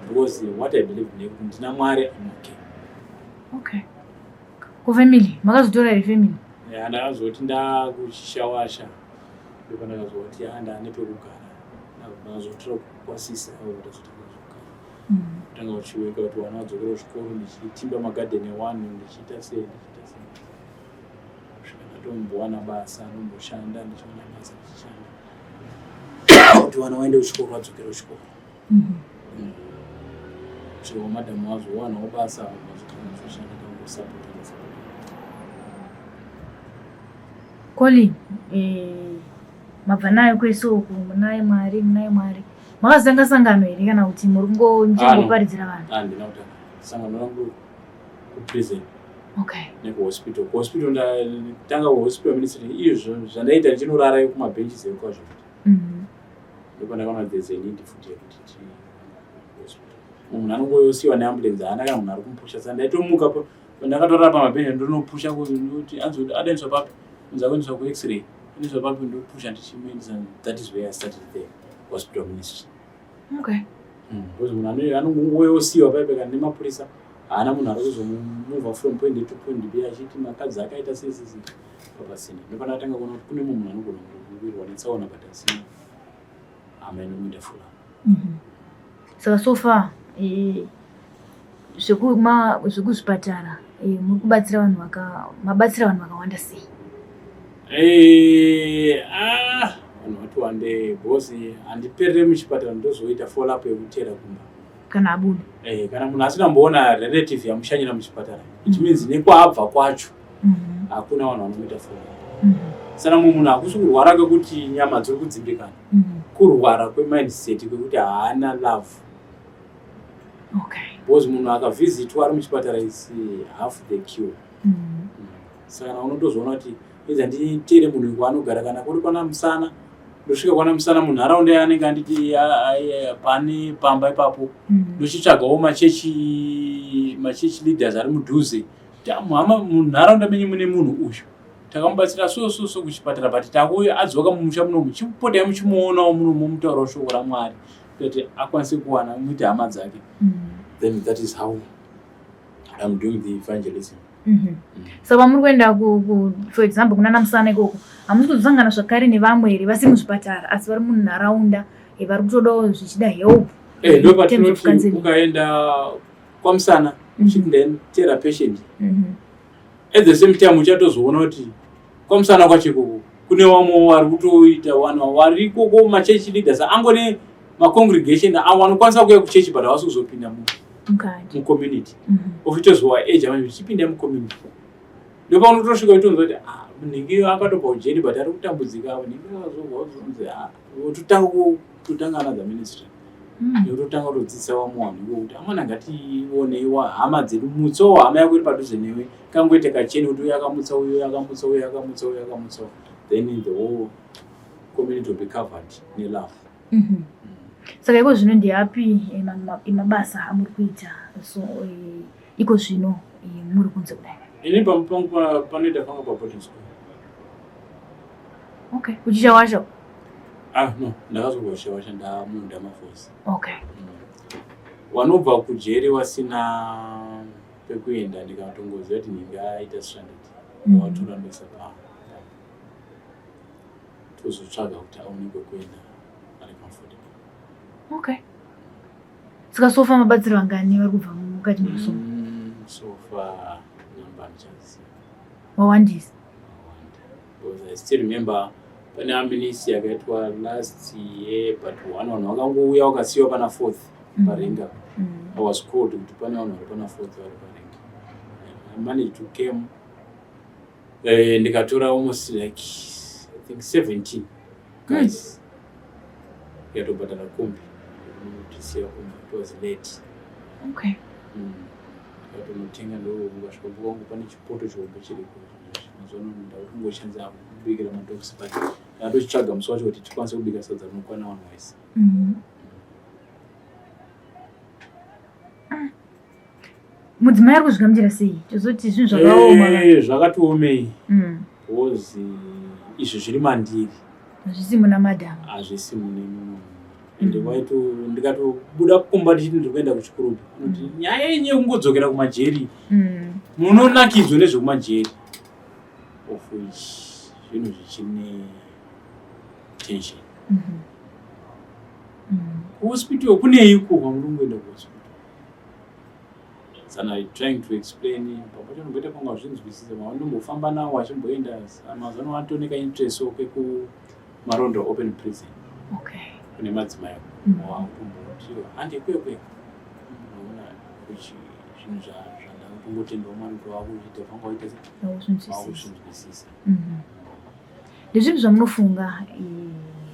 because what I believe ndekuti ndina Mwari, I'm okay. Okay, kufamily makazotora here family? Ya, ndakazoti ndakuChishawasha ndopandakazoti ya, ndane pekugara. Ndakazotora kwasisa ndazotanga kuzogara, tanga uchiweka kuti vana vadzokera kuchikoro, ndichitimba magadheni ewanhu, ndichiita sei, ndichiita sei. Ndatombowana basa, ndomboshanda, ndichiwana basa ndichishanda kuti vana vaende kuchikoro, vadzokere kuchikoro. Chero madhamu wazowanawo basa, vazoshanda, tangosapota. Colin, mabva nayo kwese uku, munaye Mwari, munaye Mwari. Makazotanga sangano here kana kuti muri kungochingoparidzira vanhu? Handina kutanga sangano rangu, kuprison nekuhospital. Kuhospital ndatanga kuhospital ministry. Izvo zvandaita ndichinorara kumabhenjis ekwazvo, ndopandakaona there's a need futi yekuti hospital. Munhu anongosiyiwa neambulance, haana kana munhu ari kumupusha. Saka ndaitomuka ndakatorara pamabhenji, ndonopusha kuti anzi adaendeswa papi, unzi akuendeswa kuX-ray, endeswa papi, ndopusha ndichimuendesa. That is where I started the hospital ministry. Because munhu anongosiyiwa paipe kana nemapurisa, haana munhu ari kuzomuvha from point A to point B achiti makadzi akaita sei sei sei, papasina. Ndopandakatanga kuona kuti kune mumwe munhu anogona kuwirwa netsaona but asina hama inomuita follow. Saka so far zvekuzvipatara, muri kubatsira vanhu mabatsira vanhu vakawanda sei? Ah, vanhu vati wande because handiperere muchipatara, ndozoita follow up yekutera kumba. Kana abuda. Kana munhu asina kumboona relative yamushanyira muchipatara, it means nekwaabva kwacho hakuna vanhu vanomuita follow up. Saka mumwe munhu hakusi kurwara kwekuti nyama dziri kudzimbikana, kurwara kwemindset, kwekuti haana love. Because munhu akavhizitwa ari muchipatara is half the cure. Saka kana unotozoona kuti edza nditere munhu kwaanogara, kana kuri kwana Musana, ndosvika kwana Musana munharaunda yaanenge anditi pane pamba ipapo, ndochitsvagawo machechi leaders ari mudhuze kuti, "Ah, hama, munharaunda menyu mune munhu uyu, takamubatsira so so so kuchipatara, but takuuya adzoka mumusha munomu, chipotai muchimuonawo muno, mumutaurawo shoko raMwari kuti akwanise kuwana muite hama dzake." Then that is how I'm doing the evangelism. Saka pamuri kuenda for example kunana Musana ikoko, hamusi kuzosangana zvakare nevamwe here vasiri muzvipatara asi vari munharaunda, vari kutodawo zvichida help ndo in terms of patinoti counseling? Ukaenda kwaMusana uchiti ndaitera patient, at the same time uchatozoona kuti kwaMusana kwacho ikoko kune vamwe vari kutoita, vanhu vari ikoko, machechi leaders angone macongregation avo vanokwanisa kuuya kuchechi but havasi kuzopinda mukati mucommunity. Ofitozowa eja manje uchipinda mucommunity, ndopaunotosvika uchitonzwa kuti, "Ah, nhingi akatobva kujeri but ari kutambudzika, nhingi akazobva uzonzi." Ah, wototanga kutotanga another ministry yekutotanga kutodzidzisa vamwe vanhu iko kuti, "Amana, ngationeiwa hama dzedu." Mutsawo hama yako iri padhuze newe, kangoite kacheni kuti uyu akamutsa uyu, akamutsa uyu, akamutsa uyu, akamutsa uyu, then the whole community will be covered nelove. Saka iko zvino ndeapi mabasa amuri kuita? So iko zvino muri kunze kudai? Ini pangu panoita panga paboarding school. Okay, kuChishawasha? Ah no, ndakazobva kuChishawasha ndamunda mafosi. Wanobva kujeri wasina pekuenda, ndikatongoziva kuti ndingaita stranded, watora ndoisa pa tozotsvaga kuti aone kwekuenda ari comfortable. Okay, saka so far mabatsiro vangani vari kubva mukati memusungo? So far namba handichaziva. Wawandisa. Wawanda. Because I still remember pane amnesty yakaitwa last year but one, vanhu vakangouya vakasiyiwa pana Fourth paRenga. I was called kuti pane vanhu vari pana Fourth vari paRenga. I managed to came, ndikatora almost like I think 17 guys, ndikatobhadhara kombi kutisiya kumba. It was late. Ndikatonotenga, ndo ukasvika kumba kwangu pane chipoto chihombe chiriko. Mazuva ano ndakungoshandisa kubikira madogs, but ndakatochitsvaga musi wacho kuti tikwanise kubika sadza rinokwana vanhu vese. Mudzimai ari kuzvigamuchira sei? Tozoti zvinhu zvakaoma. Zvakatiomei because izvi zviri mandiri. Hazvisi muna madhamu. Hazvisi mune mumwe. Ende waito ndikatobuda kumba ndichiti ndiri kuenda kuchikurubhi, unoti nyaya yenyu yekungodzokera kumajeri, munonakidzwa nezvekumajeri, of which zvinhu zvichine tension. Kuhospital kuneiko kwamuri kungoenda kuhospital? Sana trying to explain papacho nomboita panga wazvinzwisisa, mavandombofamba nawo achimboenda. Mazuva ano vatooneka interest kwekuMarondera Open Prison kune madzimai wakumboti hande kwekwe. Unoona kuchi zvinhu zvandakungotendawo Mwari kuti wakuita vanga waita wakuzvinzwisisa. Ndezvipi zvamunofunga,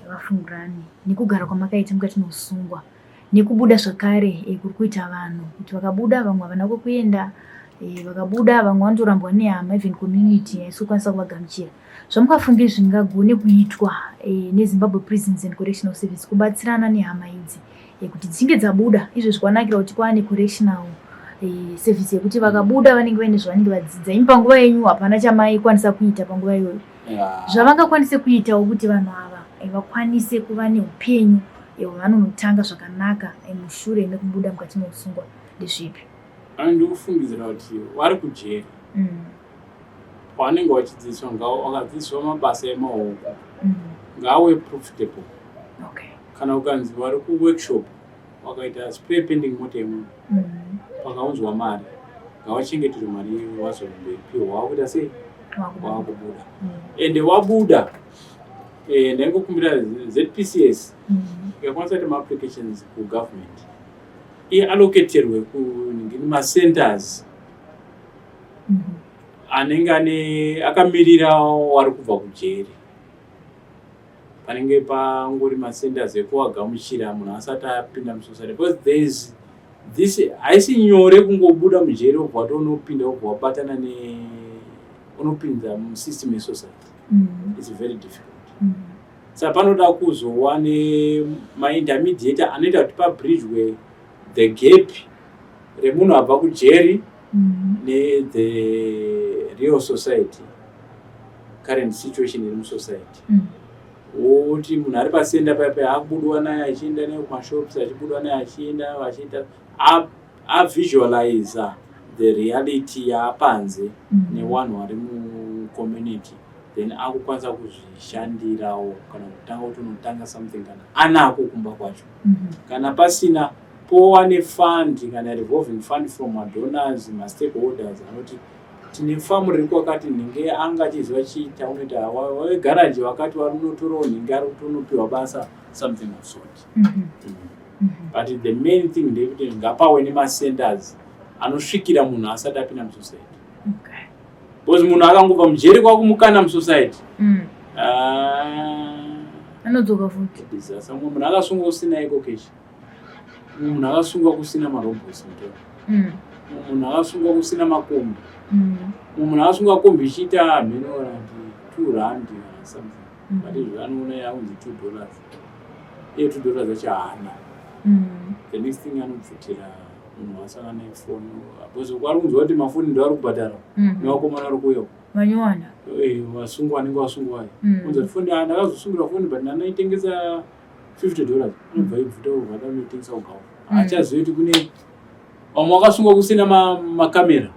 vafungurani, nekugara kwamakaita mukati meusungwa nekubuda zvakare kuri kuita vanhu, kuti vakabuda vamwe havana kwekuenda, vakabuda vamwe vanotorambwa nehama, even community haisi kukwanisa kuvagamuchira? Zvamukafunge zvingagone kuitwa neZimbabwe Prisons and Correctional Service kubatsirana nehama idzi kuti dzichinge dzabuda izvo zvikwanakira kuti kwaane correctional service yekuti vakabuda vanenge vaine zvavanenge vadzidza? Imi panguva yenyu hapana chamaikwanisa kuita panguva iyoyo. Zvavangakwanise kuitawo kuti vanhu ava vakwanise kuva neupenyu hwavanonotanga zvakanaka mushure mekubuda mukati meusungwa ndezvipi? Ndikufungidzira kuti vari kujeri pavanenge vachidzidziswa, vakadzidziswa mabasa emaoko ngave profitable. Kana ukanzi vari kuworkshop wakaita spray painting mota yemunhu, pakaunzwa mari, ngavachengeterwe mari iyoyo, vazomboipiwa wakuita sei, wakubuda. Ende wabuda, ndaingokumbira ZPCS ikakwanisa kuita maapplications kugovernment, iallocaterwe kuningini macenters anenge ane akamirira wari kubva kujeri, panenge pangori macenters ekuvagamuchira munhu asati apinda musociety, because there is this, haisi nyore kungobuda mujeri wobva watonopinda, wobva wabatana ne unopinda musystem yesociety. It's very difficult. Saka panoda kuzova nemaintermediator anoita kuti pabridgwe the gap remunhu abva kujeri nethe real society, current situation iri musociety, woti munhu ari pacenter paya paya akubudwa naye achienda naye kumashops, achibudwa naye achienda, vachiita avisualiza the reality yaapanze nevanhu vari mucommunity, then akukwanisa kuzvishandirawo kana kutanga kuti unotanga something kana anako kumba kwacho. Kana pasina, pova nefund kana revolving fund from madonors, mastakeholders anoti tine famu riri kwakati, nhinge anga achiziva chiita unoita wegaraji wakati vari unotorawo nhinge ari kutonopiwa basa, something of sort. But the main thing ndeyekuti ngapawe nemacenters anosvikira munhu asati apinda musociety, because munhu akangobva mujeri kwakumukana musociety, ah, anodzoka futi. Disaster. Mumwe munhu akasungwa kusina EcoCash, mumwe munhu akasungwa kusina marobots mutoro, mumwe munhu akasungwa kusina makombi, mumwe munhu akasungwa kombi ichiita mheno randi R2 kana something, but izvo anoona yakunzi $2, iye $2 acho haana. The next thing anobvutira munhu wasanga nefoni, because kwari kunzwa kuti mafoni ndo ari kubhadhara nevakomana vari kuuya. Vanywana. Vasungwa vanenge vasungwa. Unza kuti foni, ndakazosungira foni but ndanoitengesa $50, anobva ibvuta ubva adanoitengesa kugawa. Haachazivi kuti kune vamwe vakasungwa kusina makamera.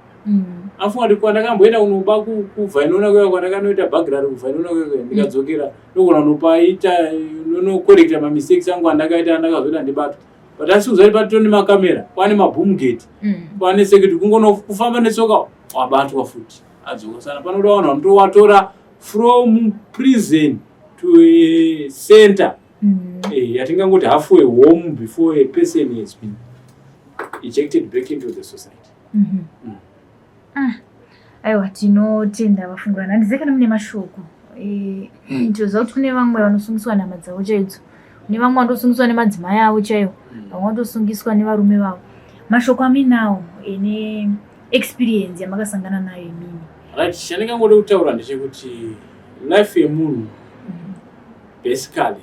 Afunga kuti kwandakamboenda kunoba kuVainona kuya, kwandakanoita burglary kuVainona kuya, ndikadzokera ndogona kunopaita nonocorrecta mamistakes angu andakaita andakazoita ndibatwa, but asi kuziva kuti patone makamera, kwane maboom gate, kwane security, kungono kufamba netsoka wabatwa futi adzoka. Sana panoda vanhu vanotovatora from prison to a center yatingangoti halfway home before a person has been ejected back into the society. Ah, aiwa, tinotenda vafungurana. Handizivi kana mune mashoko. Tinoziva kuti kune vamwe vanosungiswa nhama dzavo chaidzo, kune vamwe vanotosungiswa nemadzimai avo chaiwo, vamwe vanotosungiswa nevarume vavo. Mashoko aminawo ene experience yamakasangana nayo imini? Right, chandingangode kutaura ndechekuti life yemunhu basically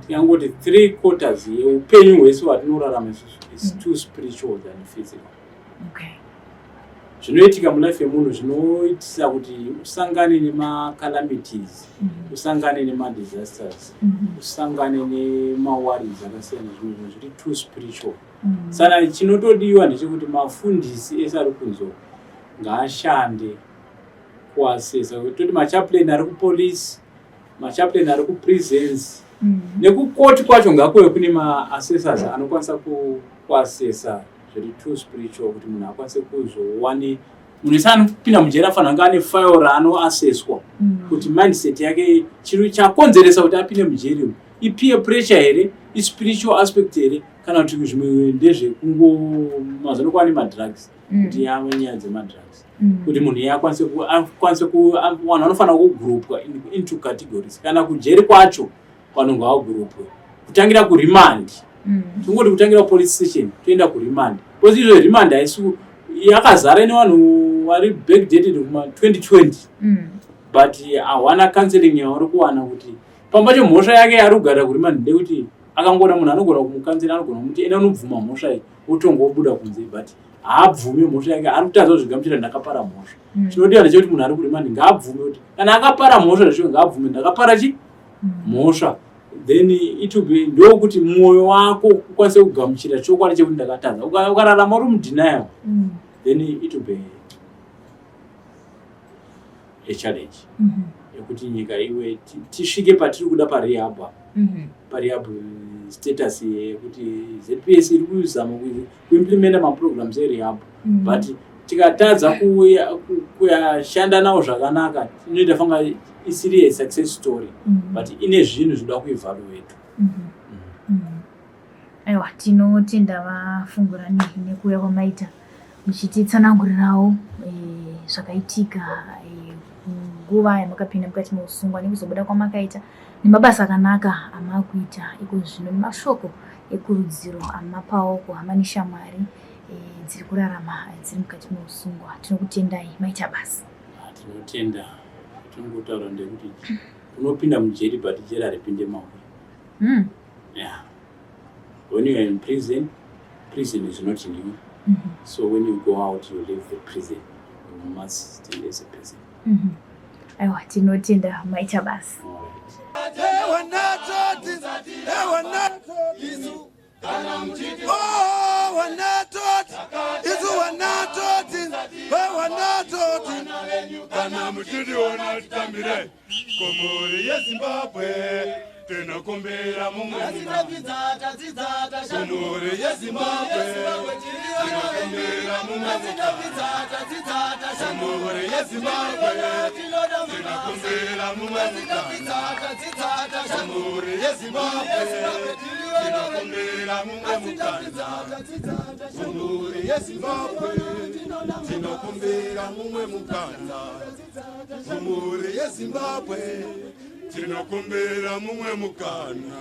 tingangoti three quarters yeupenyu hwese hwatinorarama isusu is too spiritual than physical. Zvinoitika mulife yemunhu zvinoitisa kuti usangane nemacalamities, usangane nemadisasters, usangane nemaworries akasiyana, zvimwe zvinhu zviri too spiritual. Saka chinotodiwa ndechekuti mafundisi ese ari kunzo ngaashande kuasesa, toti machaplain ari kupolice, machaplain ari kuprisons, nekukoti kwacho ngakuve kune maassessors anokwanisa kuasesa. Zviri too spiritual kuti munhu akwanise kuzowane. Munhu wese anopinda mujeri afanira kunge ane file raanoassesswa kuti mindset yake, chiro chakonzeresa kuti apinde mujeri umu, ipeer pressure here, ispiritual aspect here, kana kuti zvimwe ndezvekungo mazano kuva nemadrugs, kuti yave nyaya dzemadrugs, kuti munhu iye akwanise vanhu vanofanira kugroupwa into categories. Kana kujeri kwacho vanhu ngavagroupwe kutangira kuremand. Tingoti kutangira kupolice station toenda kuremand, because izvo remand haisi yakazara nevanhu vari backdated kuma 2020, but hawana counseling yavari kuwana, kuti pamba pacho mhosva yake yaari kugara kuremand ndekuti akangoona munhu anogona kumucounsela, anogona kumuti enda unobvuma mhosva iyi, wotonga wobuda kunze, but haabvumi mhosva yake, ari kutadza kuzvigamuchira, ndakapara mhosva. Chinodiwa ndechekuti munhu ari kuremand ngaabvume kuti kana akapara mhosva zvacho, ngaabvume, ndakapara chi mhosva, then it will be ndokuti mwoyo wako ukwanise kugamuchira chokwadi chekuti ndakatadza. Ukararama uri mudenial, then it will be a challenge yekuti nyika iwe tisvike patiri kuda parehab, parehab status yekuti ZPS iri kuzama kuimplementa maprograms erehab, but tikatadza kuyashanda nawo zvakanaka, inoita fanga isiri a success story, but ine zvinhu zvinoda kuevaluatwa. Aiwa, tinotenda vaFungurani nekuuya kwamaita muchititsanangurirawo zvakaitika nguva yamakapinda mukati meusungwa nekuzobuda kwamakaita, nemabasa akanaka amakuita iko zvino, nemashoko ekurudziro amapawo kuhama neshamwari dziri kurarama dziri mukati meusungwa. Tinokutendai, maita basa. Ah, tinotenda. Tinongotaura ndekuti unopinda mujeri, but jeri haripinde mauri. Yeah, when you are in prison, prison is not in you. So when you go out, you leave the prison, you must stay as a person. Aiwa, tinotenda, maita basa. All right. Wanatoti, wanatoti, oh, wanatoti, isu wanatoti, wanatoti. Kana muchitiona titambire kumhuri yeZimbabwe, tinokumbira mumwe kumhuri yeZimbabwe, tinokumbira mumwe kumhuri yeZimbabwe, tinokumbira mumwe kumhuri yeZimbabwe, tinokumbira mumwe mukana kumhuri yeZimbabwe, tinokumbira mumwe mukana kumhuri yeZimbabwe, tinokumbira mumwe mukana.